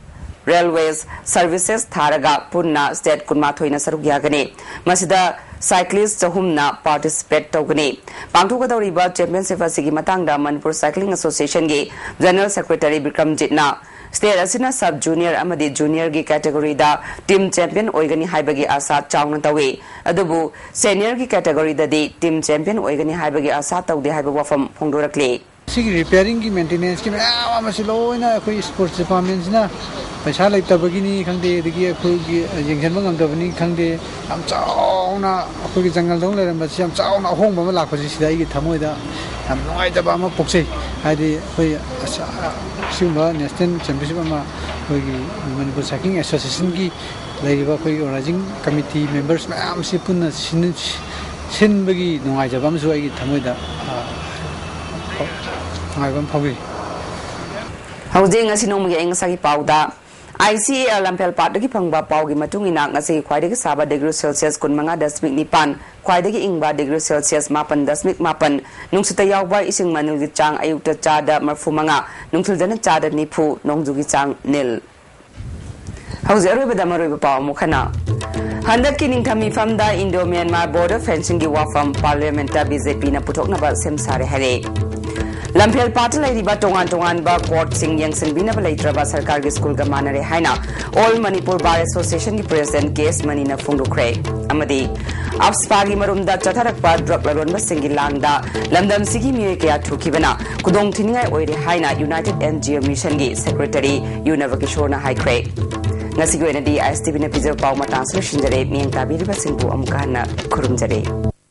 Railways Services ꯊꯥꯔꯒ ꯄꯨꯟꯅ state ꯀꯨꯟꯃꯥꯊꯣꯏꯅ ꯁꯔꯨꯛ ꯌꯥꯒꯅꯤ꯫ ꯃꯁꯤꯗ cyclist ꯆꯍꯨꯝꯅ participate ꯇꯧꯒꯅꯤ꯫ ꯄꯥꯡꯊꯣꯛꯀꯗꯧꯔꯤꯕ championship ꯑꯁꯤꯒꯤ ꯃꯇꯥꯡꯗ Manipur Cycling Associationꯒꯤ General Secretary ꯕꯤꯀ꯭ꯔꯝꯖꯤꯠꯅ State ꯑꯁꯤꯅ sub junior ꯑꯃꯗꯤ juniorꯒꯤ categoryꯗ team champion ꯑꯣꯏꯒꯅꯤ ꯍꯥꯏꯕꯒꯤ ꯑꯥꯁꯥ ꯆꯥꯎꯅ ꯇꯧꯏ꯫ ꯑꯗꯨꯕꯨ seniorꯒꯤ categoryꯗꯗꯤ team champion ꯑꯣꯏꯒꯅꯤ ꯍꯥꯏꯕꯒꯤ ꯑꯥꯁꯥ ꯇꯧꯗꯦ ꯍꯥꯏꯕ ꯋꯥꯐꯝ ꯐꯣꯡꯗꯣꯔꯛꯂꯤ꯫ ꯁꯤꯒꯤ repairingꯒꯤ maintenanceꯀꯤ ꯃꯌꯥꯝ ꯑꯃꯁꯤ ꯂꯣꯏꯅ ꯑꯩꯈꯣꯏ sports departmentꯁꯤꯅ ꯄꯩꯁꯥ ꯂꯩꯇꯕꯒꯤꯅꯤ ꯈꯪꯗꯦ, ꯑꯗꯒꯤ ꯑꯩꯈꯣꯏꯒꯤ ꯌꯦꯡꯁꯤꯟꯕ ꯉꯝꯗꯕꯅꯤ ꯈꯪꯗꯦ, ꯌꯥꯝ ꯆꯥꯎꯅ ꯑꯩꯈꯣꯏꯒꯤ ꯖꯪꯒꯜꯗꯧꯅ ꯂꯩꯔꯝꯕꯁꯤ ꯌꯥꯝ ꯆꯥꯎꯅ ꯑꯍꯣꯡꯕ ꯑꯃ ꯂꯥꯛꯄꯁꯤ ꯁꯤꯗ ꯑꯩꯒꯤ ꯊꯃꯣꯏꯗ ꯌꯥꯝ ꯅꯨꯡꯉꯥꯏꯇꯕ ꯑꯃ ꯄꯣꯛꯆꯩ꯫ ꯍꯥꯏꯗꯤ ꯑꯩꯈꯣꯏ ꯑꯁ-, ꯑꯁꯤꯒꯨꯝꯕ national championship ꯑꯃ ꯑꯩꯈꯣꯏꯒꯤ Manipur Cycling Associationꯒꯤ ꯂꯩꯔꯤꯕ ꯑꯩꯈꯣꯏꯒꯤ organizing committee members ꯃꯌꯥꯝꯁꯤ ꯄꯨꯟꯅ ꯁꯤꯟ-, ꯁꯤꯟꯕꯒꯤ ꯅꯨꯡꯉꯥꯏꯖꯕ ꯑꯃꯁꯨ ꯑꯩꯒꯤ ꯊꯃꯣꯏꯗ, ꯑ, ꯅꯨꯡꯉꯥꯏꯕ ꯑꯃ ꯐꯥꯎꯏ꯫ ꯍꯧꯖꯤꯛ ꯉꯁꯤ ꯅꯣꯡꯃꯒꯤ ꯑꯏꯪ ꯑꯁꯥꯒꯤ ꯄꯥꯎꯗ, ICAR ꯂꯝꯐꯦꯜ ꯄꯥꯠꯇꯒꯤ ꯐꯪꯕ ꯄꯥꯎꯒꯤ ꯃꯇꯨꯡ ꯏꯟꯅ, ꯉꯁꯤꯒꯤ ꯈ꯭ꯋꯥꯏꯗꯒꯤ ꯁꯥꯕ degree Celsius ꯀꯨꯟꯃꯉꯥ ꯗꯁꯃꯤꯛ ꯅꯤꯄꯥꯟ, ꯈ꯭ꯋꯥꯏꯗꯒꯤ ꯏꯪꯕ degree Celsius ꯃꯥꯄꯟ ꯗꯁꯃꯤꯛ ꯃꯥꯄꯟ, ꯅꯨꯡꯁꯤꯠꯇ ꯌꯥꯎꯕ ꯏꯁꯤꯡ ꯃꯅꯤꯜꯒꯤ ꯆꯥꯡ ꯑꯌꯨꯛꯇ ꯆꯥꯗ ꯃꯔꯐꯨ ꯃꯉꯥ, ꯅꯨꯡꯊꯤꯜꯗꯅ ꯆꯥꯗ ꯅꯤꯐꯨ, ꯅꯣꯡꯖꯨꯒꯤ ꯆꯥꯡ ꯅꯤꯜ꯫ ꯍꯧꯖꯤꯛ ꯑꯔꯣꯏꯕꯗ ꯃꯔꯨꯑꯣꯏꯕ ꯄꯥꯎ ꯑꯃꯨꯛ ꯍꯟꯅ꯫ ꯍꯟꯗꯛꯀꯤ ꯅꯤꯡꯊꯝ ꯃꯤꯐꯝꯗ Indo-Myanmar border fencingꯒꯤ ꯋꯥꯐꯝ parliamentꯇ BJPꯅ ꯄꯨꯊꯣꯛꯅꯕ ꯁꯦꯝ ꯁꯥꯔꯦ ꯍꯥꯏꯔꯦ꯫ ꯂꯝꯐꯦꯜ ꯄꯥꯠꯇ ꯂꯩꯔꯤꯕ ꯇꯣꯉꯥꯟ ꯇꯣꯉꯥꯟꯕ courtꯁꯤꯡ ꯌꯦꯡꯁꯤꯟꯕꯤꯅꯕ ꯂꯩꯇ꯭ꯔꯕ ꯁꯔꯀꯥꯔꯒꯤ ꯁ꯭ꯀꯨꯜꯒ ꯃꯥꯟꯅꯔꯦ ꯍꯥꯏꯅ All Manipur Bar Associationꯒꯤ president ꯀꯦ ꯑꯦꯁ ꯃꯅꯤꯅ ꯐꯣꯡꯗꯣꯛꯈ꯭ꯔꯦ꯫ ꯑꯃꯗꯤ AFSPAꯒꯤ ꯃꯔꯨꯝꯗ ꯆꯠꯊꯔꯛꯄ drug ꯂꯂꯣꯟꯕꯁꯤꯡꯒꯤ ꯂꯥꯡꯗ ꯂꯝꯗꯝꯁꯤꯒꯤ ꯃꯤꯑꯣꯏ ꯀꯌꯥ ꯊꯨꯈꯤꯕꯅ ꯈꯨꯗꯣꯡ ꯊꯤꯅꯤꯡꯉꯥꯏ ꯑꯣꯏꯔꯦ ꯍꯥꯏꯅ United NGO Missionꯒꯤ secretary ꯌꯨ ꯅꯕꯀꯤꯁꯣꯔꯅ ꯍꯥꯏꯈ꯭ꯔꯦ꯫ ꯉꯁꯤꯒꯤ ꯑꯣꯏꯅꯗꯤ ISTVꯅ ꯄꯤꯖꯕ ꯄꯥꯎ ꯃꯇꯥꯡꯁꯤꯗ ꯂꯣꯏꯁꯤꯟꯖꯔꯦ꯫ ꯃꯤꯠꯌꯦꯡ ꯇꯥꯕꯤꯔꯤꯕꯁꯤꯡꯕꯨ ꯑꯃꯨꯛꯀ ꯍꯟꯅ ꯈꯨꯔꯨꯝꯖꯔꯤ꯫